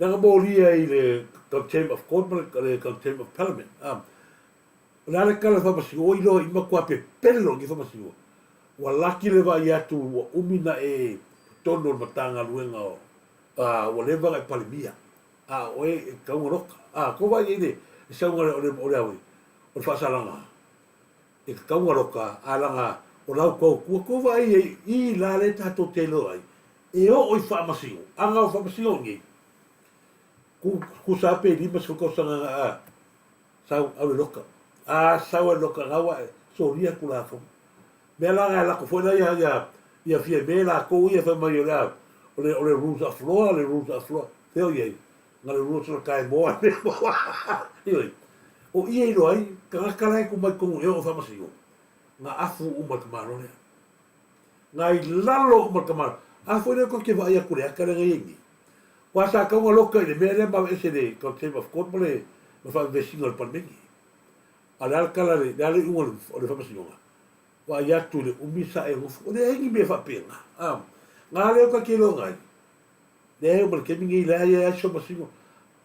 lea na molia i le Contempt of Court ma le Contempt of Parliament. O le a le tala faamasino, ua iloa i matua pepelo ni faamasino. Ua laki le vaai atu ua umi na e totonu o le Matagaluega o, a, ua leva na e Palemia, a o oe e tatau ona loka. A, tou vaai i ai le sauga o le, o le a oi, o le faasalaga, e tatau ona loka, a laga o lau tautua, tou vaai i ai i la lea tatou te iloa ai, e oo i faamasino, a na o faamasino nei, ku, tusa lava pe 50 tausaga na, a, Sau au le loka. A sau ai le loka na ua e solia Tulafono. Mea la na e lako foi la ia ia ia Fiame lakou ia fai mai o le a o le o le rules of law le rules of law. Fea o i ai? Na le rules o le tae moa le moa. Ioe. O ia iloa ai tagata la e tu mai totonu e oo faamasino. Na afu uma le tamaloa lea. Na i lalo uma le tamaloa. A foi lea tou te vaai atu i le ata lea na i ai nei. Aua sa tau na loka i le mea lea ma aveese le Contempt of Court ma le faavevesiga o le Palemene. A o le a le tala, le a le iuga o le faamasinoga? Vaai atu i le umi sa e nofo. E leai ni mea faapena. A, na lea ta te iloa ai. Leai o ma le taimi nei leai ai se faamasino.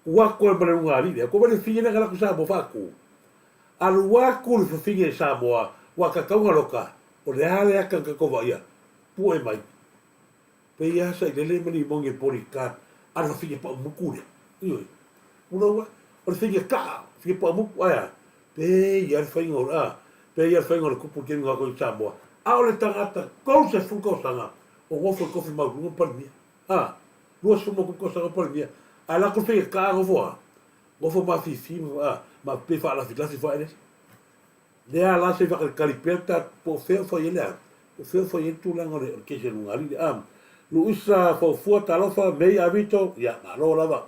Ua atu ai ma le ulugalii lea. Ko le fafine lea na alu atu i Samoa faatu. Alu atu le fafine i Samoa, ua tatau na loka, o le a le ata na tatou vaaia, pue mai. Pei a sailele ma limoni e bodyguard a le fafine pau muku lea. Ioe. Pulou ai. O le fine kaa, fine pau muku, ae a? Pei a le faiga o le, a, pei a le faiga o le kupu i le taimi na o atu ai i Samoa, a o le tagata 30 tausaga o nofo i le tofi maualuluga ma Palemia. A, 20 ma ono tausaga o Palemia, ae alu atu le faigata nofo a, nofo mafifi ma, a, ma pei faalafilafi faaeleele. Lea la se i faatalitali pea le tatou, po o fea o fai ai le a, po o fea o fai ai le tulaga o le kesi a Lugalii. A, Luisa Faufua, talofa, May Avito, ia, malo lava.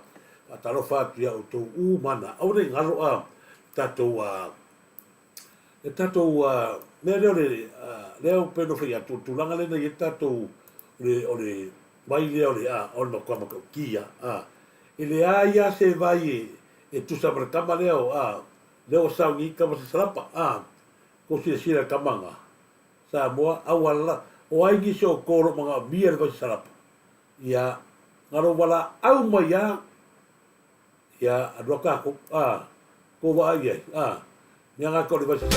Faatalofa atu ia outou uma na. Aua ne i galo a, le tatou, a, le tatou, a, mea lea o le, a, lea e pei ona fai atu, o le tulaga lea na i ai le tatou, o le, o le vai lea o le, a, o le matua matautia, a. E leai lava se vai e, e tusa ma le tama lea o, a, Lea ua sau nei tama se salapa a kou silasila i le tama na Samoa aua la o ai nisi o outou o lo o manaomia le vai salapa ia na lo valaau mai a ia alu atu tatou a kou vaai i ai a mea na tau le vai salapa.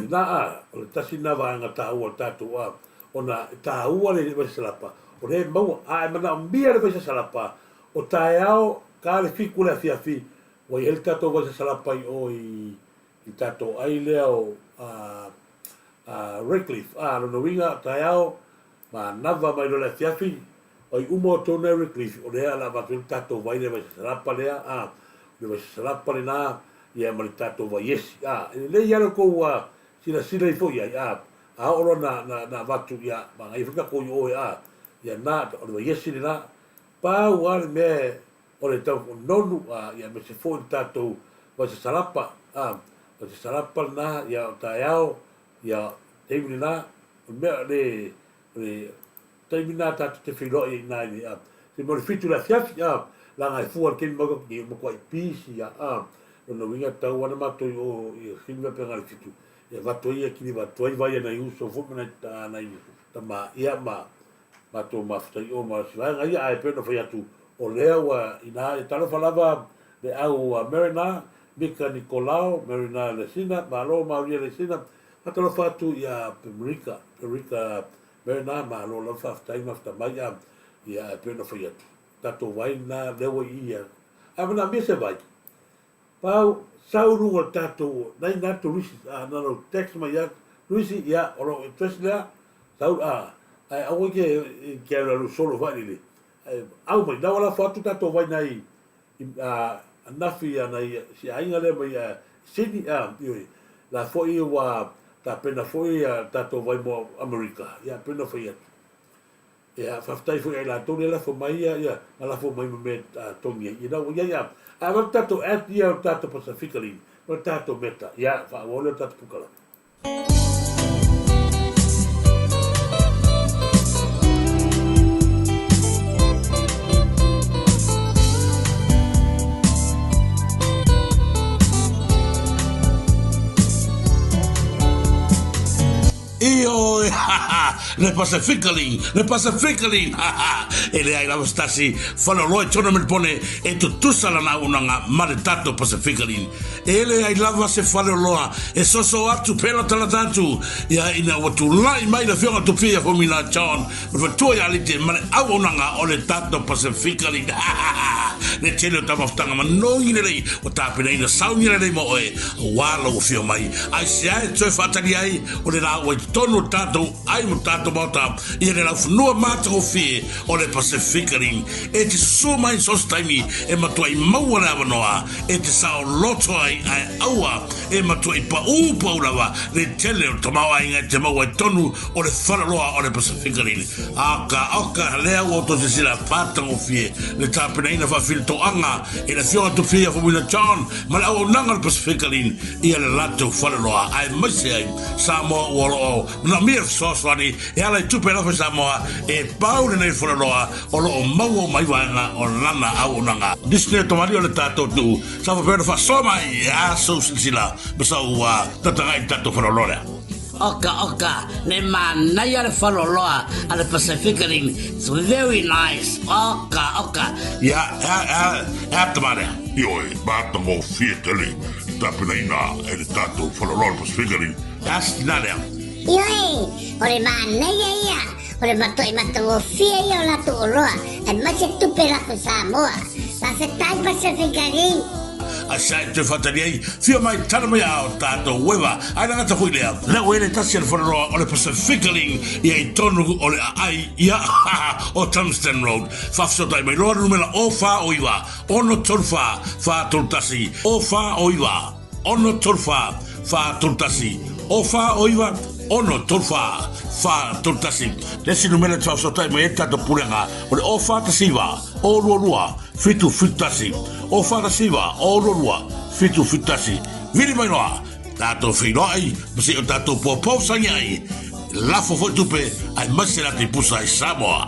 Ina a o le tasi na vaega taua o le tatou a ona e tāua le vaisasalapa, o lea e maua, a e manaomia le vaisasalapa, o taeao ka le fiku le afiafi, ua i ai le tatou vaisasalapa i o i i tatou ai lea o a a Redcliffe, a lona uiga taeao manava mai loa le afiafi, oi uma outou na i Redcliffe, o lea o le a avatu ai le tatou vai le vaisasalapa lea, a o le vaisasalapa lena, ia ma le tatou vaiesi, a e lelei lava lo outou silasila ifo i ai, a A oo loa na, na, na avatu, ia, manaia foi tatou i o e, a, ia na, o le vaiesi lena. Pau lava le mea o le tau nonu, a, ia aemaise foi le tatou vaisasalapa, a, vaisasalapa lena, ia o taeao, ia, taimi lena, o le mea, le, o le taimi lena tatou te feiloai ai i ina i le, a, se mea o le fitu i le afiafi, a, leaga e fua i le taimi matou te nei, matuai pisi lava, a, lona uiga e tatau lava ona matou i o i le faapena i le fitu, E avatu ai ia kiliva atu ai vai a nai uso foi ma nai nai tama ia ma matou mafuta i o ma si vaega ia ae pei ona fai atu o lea ua ina e talofa lava le au a Marina Mika Nikolao Marina Lesina malo Maria Lesina faatalofa atu ia Perika Perika Marina malo lava faafetai mafuta mai a ia ae pei ona fai atu tatou vai na lea ua i ia ae manaomia se vai Pau, sau i luga o le tatou, na ina atu Luisi, a, na ona text mai ia Luisi, ia, o lou address lea, sau, a, ae aua e te, e te alualu solo foi lele, ae au mai, na ua lafo atu tatou vai nai, i, a, anafi ia nai si aiga lea mai a, Sydney, a, ioe, la foi ua tapena foi ia tatou vai mo Amerika, ia, pei ona fai atu. Ia, faafetai foi ia i latou lea lafo mai ia, ia, na lafo mai ma mea e togi ai. Ina ua i ai a, a avatu tatou ad ia o le tatou Pasifika Link, ma le tatou Meta, ia, faaauau lea o le tatou pukalama. Ioe, ha ha, le Pacifically, le Pacifically, ha ha, e leai lava se tasi faleoloa i tona Melbourne e tutusa lana auaunaga ma le tatou Pacifically. E leai lava se faleoloa e soso atu pe latalata atu ia ina ua tulai mai le Afioga Tupia ia Fomina John ma le faletua ia Alite ma le auaunaga o le tatou Pacifically, ha ha ha, le tele o tamafutaga manogi lelei ua tapenaina sauni lelei mo oe aua lou afio mai. Aisea e toe faatali ai o le la ua i totonu o le tatou ai ma tatou maota ia le laufanua matagofie o le Pasefika Ring e te susū mai so se taimi e matuai maua le avanoa e te saoloto ai ae aua e matuai paū pau lava le tele o le tamaoaiga e te maua i totonu o le faleoloa o le Pasefika Ring. Aka oka lea ua outou silasila matagofie le tapenaina faafilitoaga e le Afioga Tupia Faumuina John ma le auaunaga o le Pasefika Line ia le latou faleoloa aemaise ai Samoa ua o lo o manaomia le fesoasoani e ala i tupe alofa i Samoa e pau lenei faleoloa o lo o maua uma ai vaega o lana auaunaga. Disney o tamalii o le tatou atunuu sa faapea ona faasoa mai e a sou silasila ma sau tataga'i i le tatou faleoloa lea. Oka oka, me manaia le faleoloa a le Pasefika Line, it's very nice, oka oka. Ia, e a, e a, e a tama lea? Ioe, matagofie tele i tapenaina e le tatou faleoloa o le Pasefika Line. E a se tina lea? Ioe, o le manaia ia, o le matuai matagofie ia o latou oloa, aemaise tupe lafo i Samoa. Faafetai Pacific Green. A sa e toe faatali ai, fia mai tala mai a o tatou ueva, ae lagata foi lea, lea ua i le tasi a le faleoloa o le Pacificaling ia i tonu o le aai ia o Tungsten Road. Faafesootai mai loa le numera o 4 o 9 6 3 4 3 1 o 4 o 9 6 3 4 4 3 1 o 4 o 9 6 3 4 4 3 1. Le isi numera e te faafesootai mai ai le tatou pulega o le o 4 1 9 o 2 2 7 7 1 o 4 1 9 o 2 2 7 7 1. Vili mai loa tatou feiloai ma se i o tatou poupou sagi ai lafo foi tupe aemaise latou pusa i Samoa.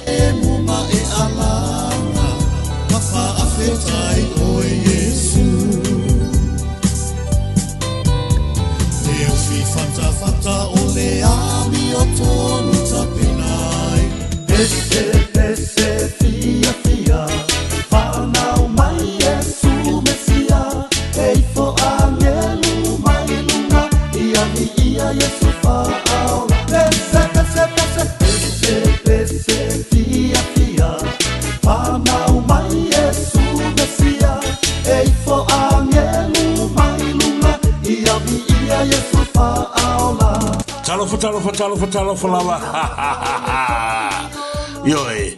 E muma e alanga, ma faafetai oe Iesu. E ufi fatafata o le amiotonu tapena ai. Pese, pese, fia, fia, whanau mai Iesu Mesia, e ifo angelu mai lunga, ia vi ia Iesu whaaola. Pese, pese, pese, pese, pese, fia, fia, whanau mai Iesu Mesia, e ifo angelu mai lunga, ia vi ia Iesu whaaola. Talofa, talofa, talofa, talofa lava. Ioe,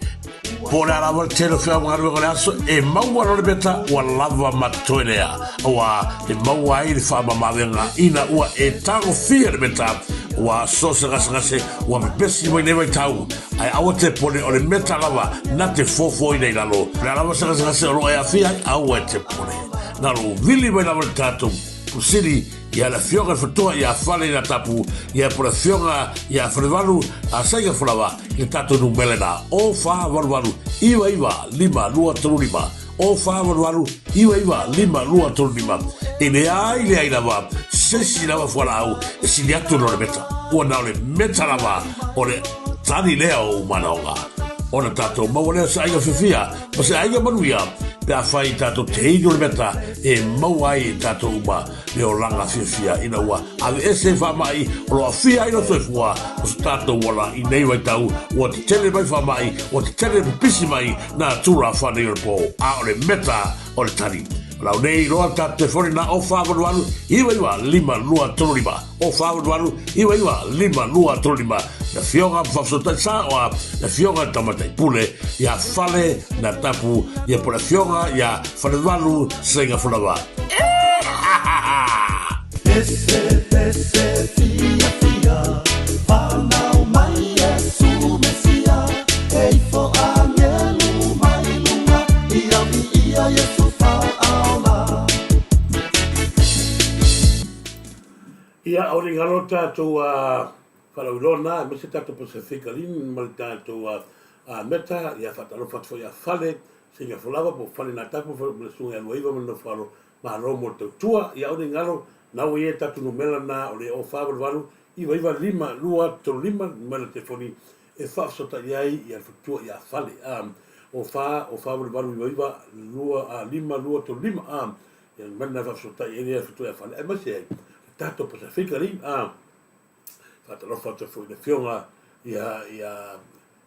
po o le a lava le tele o feaogaluega o le aso, e maua loa le meta ua lava ma totoe lea. Aua e maua ai le faamamaavega ina ua e tagofia le meta, ua so se gasegase ua pepesi mai nei vaitau. Ae aua te pone o le meta lava na te fofoina i lalo. O le a lava se gasegase o lo o e aafia ai, aua e te pone. Na lou vili mai lava le tatou Pusili ia le Afioga i le Fatoa ia Fale na Tapu ia po le Afioga ia Falevalu a Saiga Folawa i le tatou numera lena o 4 8 8 9 9 5 2 3 5 o 4 8 8 9 9 5 2 3 5. E leai leai lava se isi lava fualaau e sili atu ona o le meta. Ua na o le meta lava o le tali lea o ou manaoga. Ona tatou maua lea o se aiga fiafia ma se aiga manuia pe afai tatou te inu le meta e maua ai e tatou uma le olaga fiafia ina ua aveese faamai o lo o aafia ai lou soifua o so tatou ola i nei vaitau ua tetele mai faamai ua tetele pipisi mai nā tulafono o le po a o le meta o le tali. O lau nei iloa tatou telefoni na o 4 8 8 9 9 5 2 3 5 o 4 8 8 9 9 5 2 3 5 le Afioga Faafesootai Saoa, le Afioga i le Tamaitai Pule ia Fale na Tapu ia po le Afioga ia Falevalu Seiga Folawa. Pese, pese, fia, fia, whanau mai Iesu Mesia, e ifo angelu mai lunga, ia vi ia Iesu whaaola. Ia, o le galo tatou a faalauiloa lena, aemaise tatou Pasefika Lin ma le tatou a Meta, ia faatalofa atu foi ia Fale, Seiga lava po o Fale na Tapu ma le Susuga ia Luaiva ma le Nofo-alo, malo mo le tautua. Ia, o le galo, na ua i ai le tatou numera lena o le o 4 8 8 9 9 5 2 3 5, numera telefoni e faafesootai ai ia le faletua ia Fale. O 4 o 4 8 8 9 9 2 5 2 3 5 a ia numera na e faafesootai ai le faletua ia Fale, aemaise ai le tatou Pasefika Lin. Faatalofa atu foi i le Afioga ia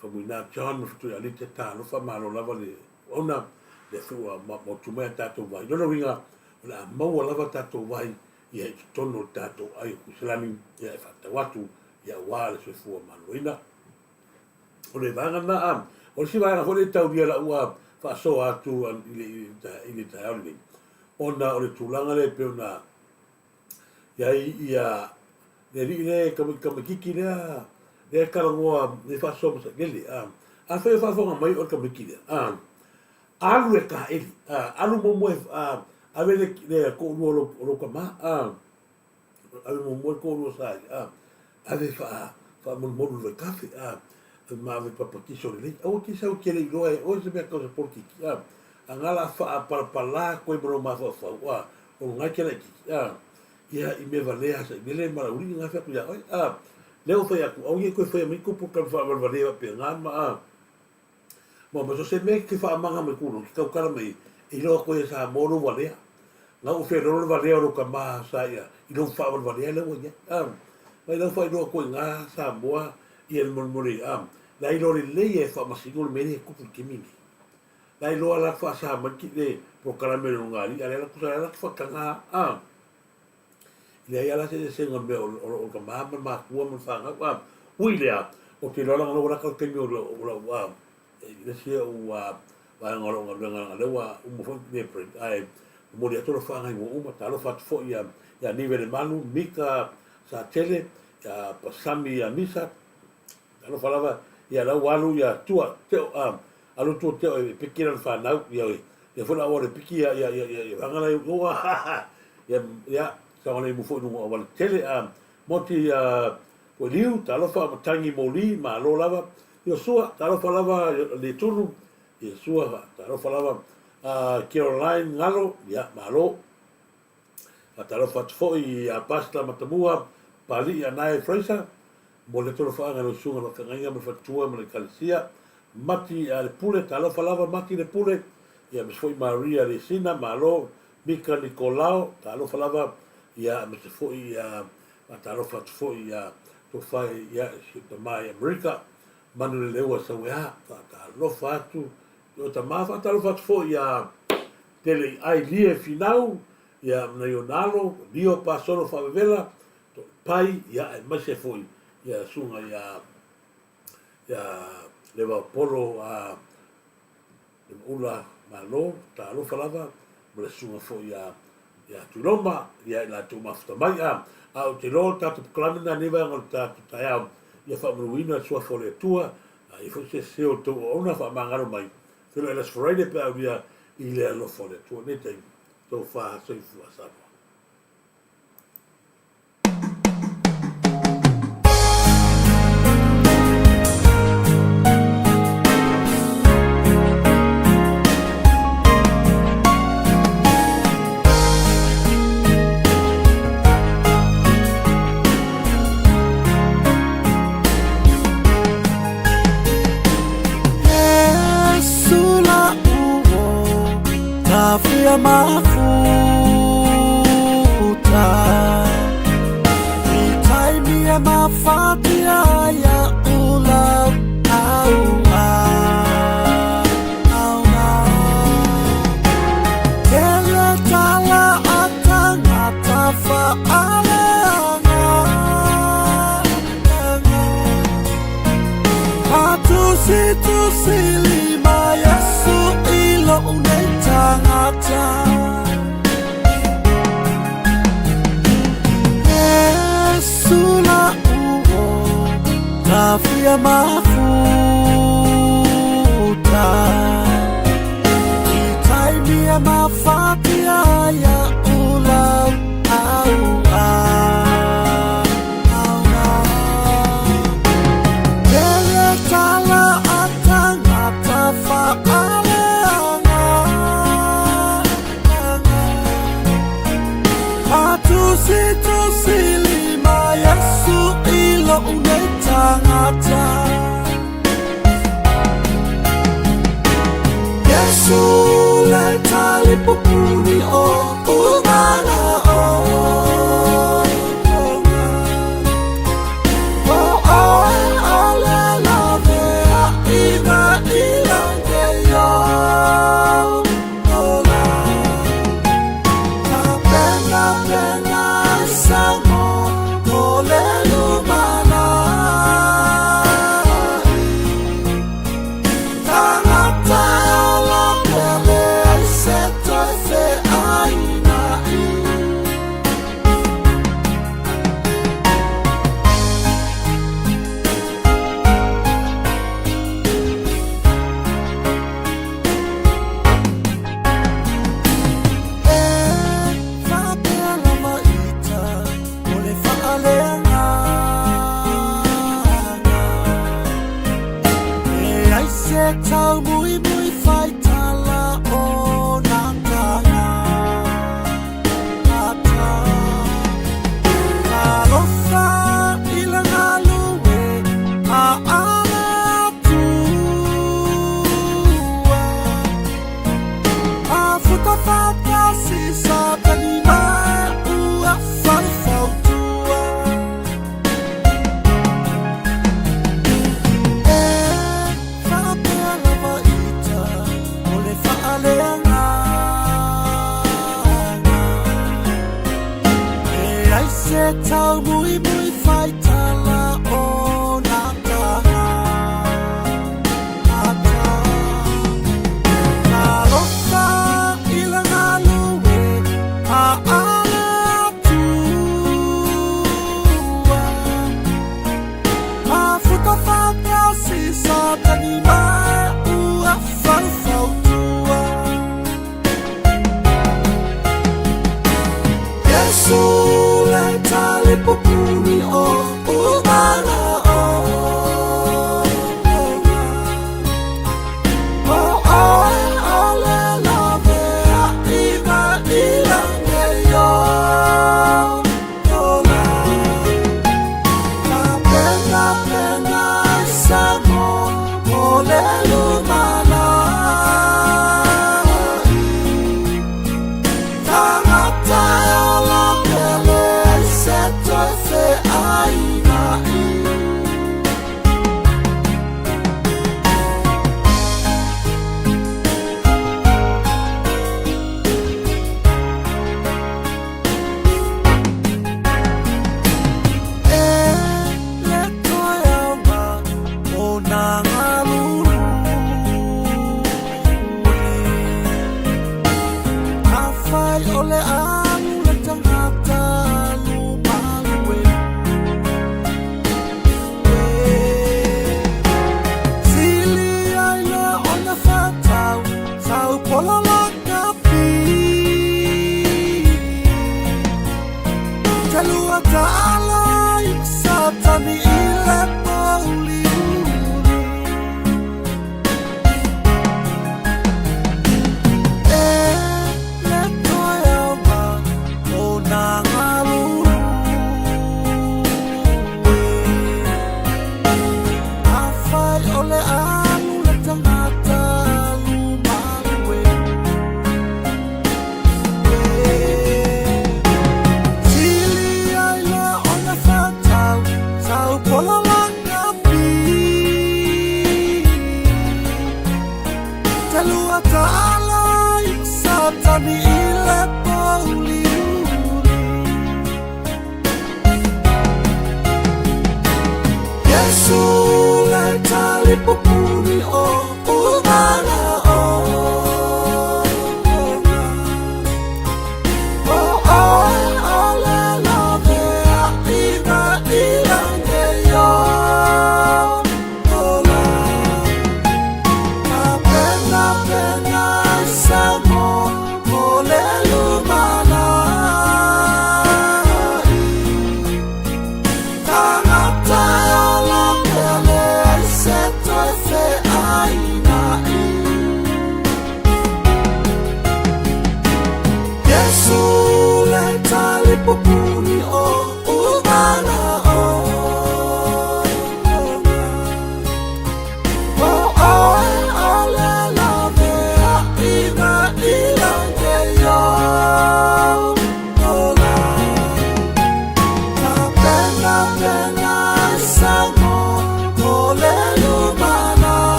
Faumuina John ma faletua ia Alita, talofa malo lava le auauna lea foi ua maotu mai a tatou vai. Lona uiga o le a maua lava tatou vai ia i totonu o le tatou ai o Kuiselani ia e faatatau atu ia aua le soifua maloloina. O le vaega lena a o le isi vaega foi lea e taulia lau ua faasoa atu i le taeao lenei ona o le tulaga lea e pei ona i ai ia le alii lea e tamaititi lea lea e talanoa e faasoa ma Sailele. Afai o faafofoga mai o le tamaiti lea, alu e taeli, alu muamua e ave le toalua o lou tama, ave muamua le toalua sa ia, ave faamolimolu i le vaitafe, ma ave papatiso lelei. Aua te sau e te le iloa e oe se mea tau se polokiki, a na la faapalapala atu ai ma lou mafaufau, o lena e te laitiiti, ia i mea valea Sailele ma Laulii na fai atu ia oe, lea ua fai atu, aua ne i toe faia mai kou polokalame faavalevalea faapena ma ma so o se mea e te faamaga mai kulou, e te tautala mai ai, e iloa atu ai e Samoa lou valea. Gau ua felolo le valea o lou tama sa ia i lou faavalevalea lea ua i ai. A, mai lau faailoa atu ai i ina Samoa ia le molemole a, la iloa lelei e faamasino le mea lea e tupu i le taimi lenei. La iloa la faasa mai le polokalame a le Lugalii a lea la tusa la faataga a. Leai lava la se eseesega o le mea o le tama ma le matua ma le fanau a. Ui i lea, ou te iloa leaga o lea ua lata le taimi o lau a i le isi ou vaega o lau galuega leaga o lea ua uma foi le break ae momoli atu alofaaga i ua uma. Talofa atu foi ia Nive Lemalu, Mika Satele, ia Pasami Misa, Talofa lava ia la ua alu ia tua teo a alu tua teo e piki lana fanau ia ia foi la ua le piki ia ia ia ia vanga la ua ia ia sa le mu foi lunga o wale tele a moti ia ko liu talofa matangi moli malo lava ia sua talofa lava le tunu ia sua talofa lava a Caroline Ngalo ia malo. Faatalofa atu foi ia Pastor Matamua Papalii Anae Fraser, momoli atu alofaaga i lau susuga i le faafeagaiga ma le faletua ma le ekalesia. Mati a le Pule, talofa lava Mati le Pule, ia aemaise foi Maria Lesina, malo. Mika Nikolao, talofa lava, ia aemaise foi ia faatalofa atu foi ia Tofa ia si ou tama i Amerika, Manuleleua Sauea, faatalofa atu i o tama, faatalofa atu foi ia Tele i ai lie finau, ia ma nai ona alo, Lio Pasolo Faavevela, Toipai, ia aemaise foi ia susuga ia ia Levaopolo a Lemaula Malo, talofa lava, ma le susuga foi ia ia Tuiloma, ia i latou mafuta mai. A, a ou te iloa o le tatou polokalame lena i lenei vaega o le tatou taeao, ia faamanuina le Suafa o le Atua, a i ai foi se sese o le tou auauna, faamagalo mai. Feiloai i le Aso Faraile pe a aulia i le alofa o le Atua. Nei taimi, tofa soifua Samoa.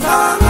Tanga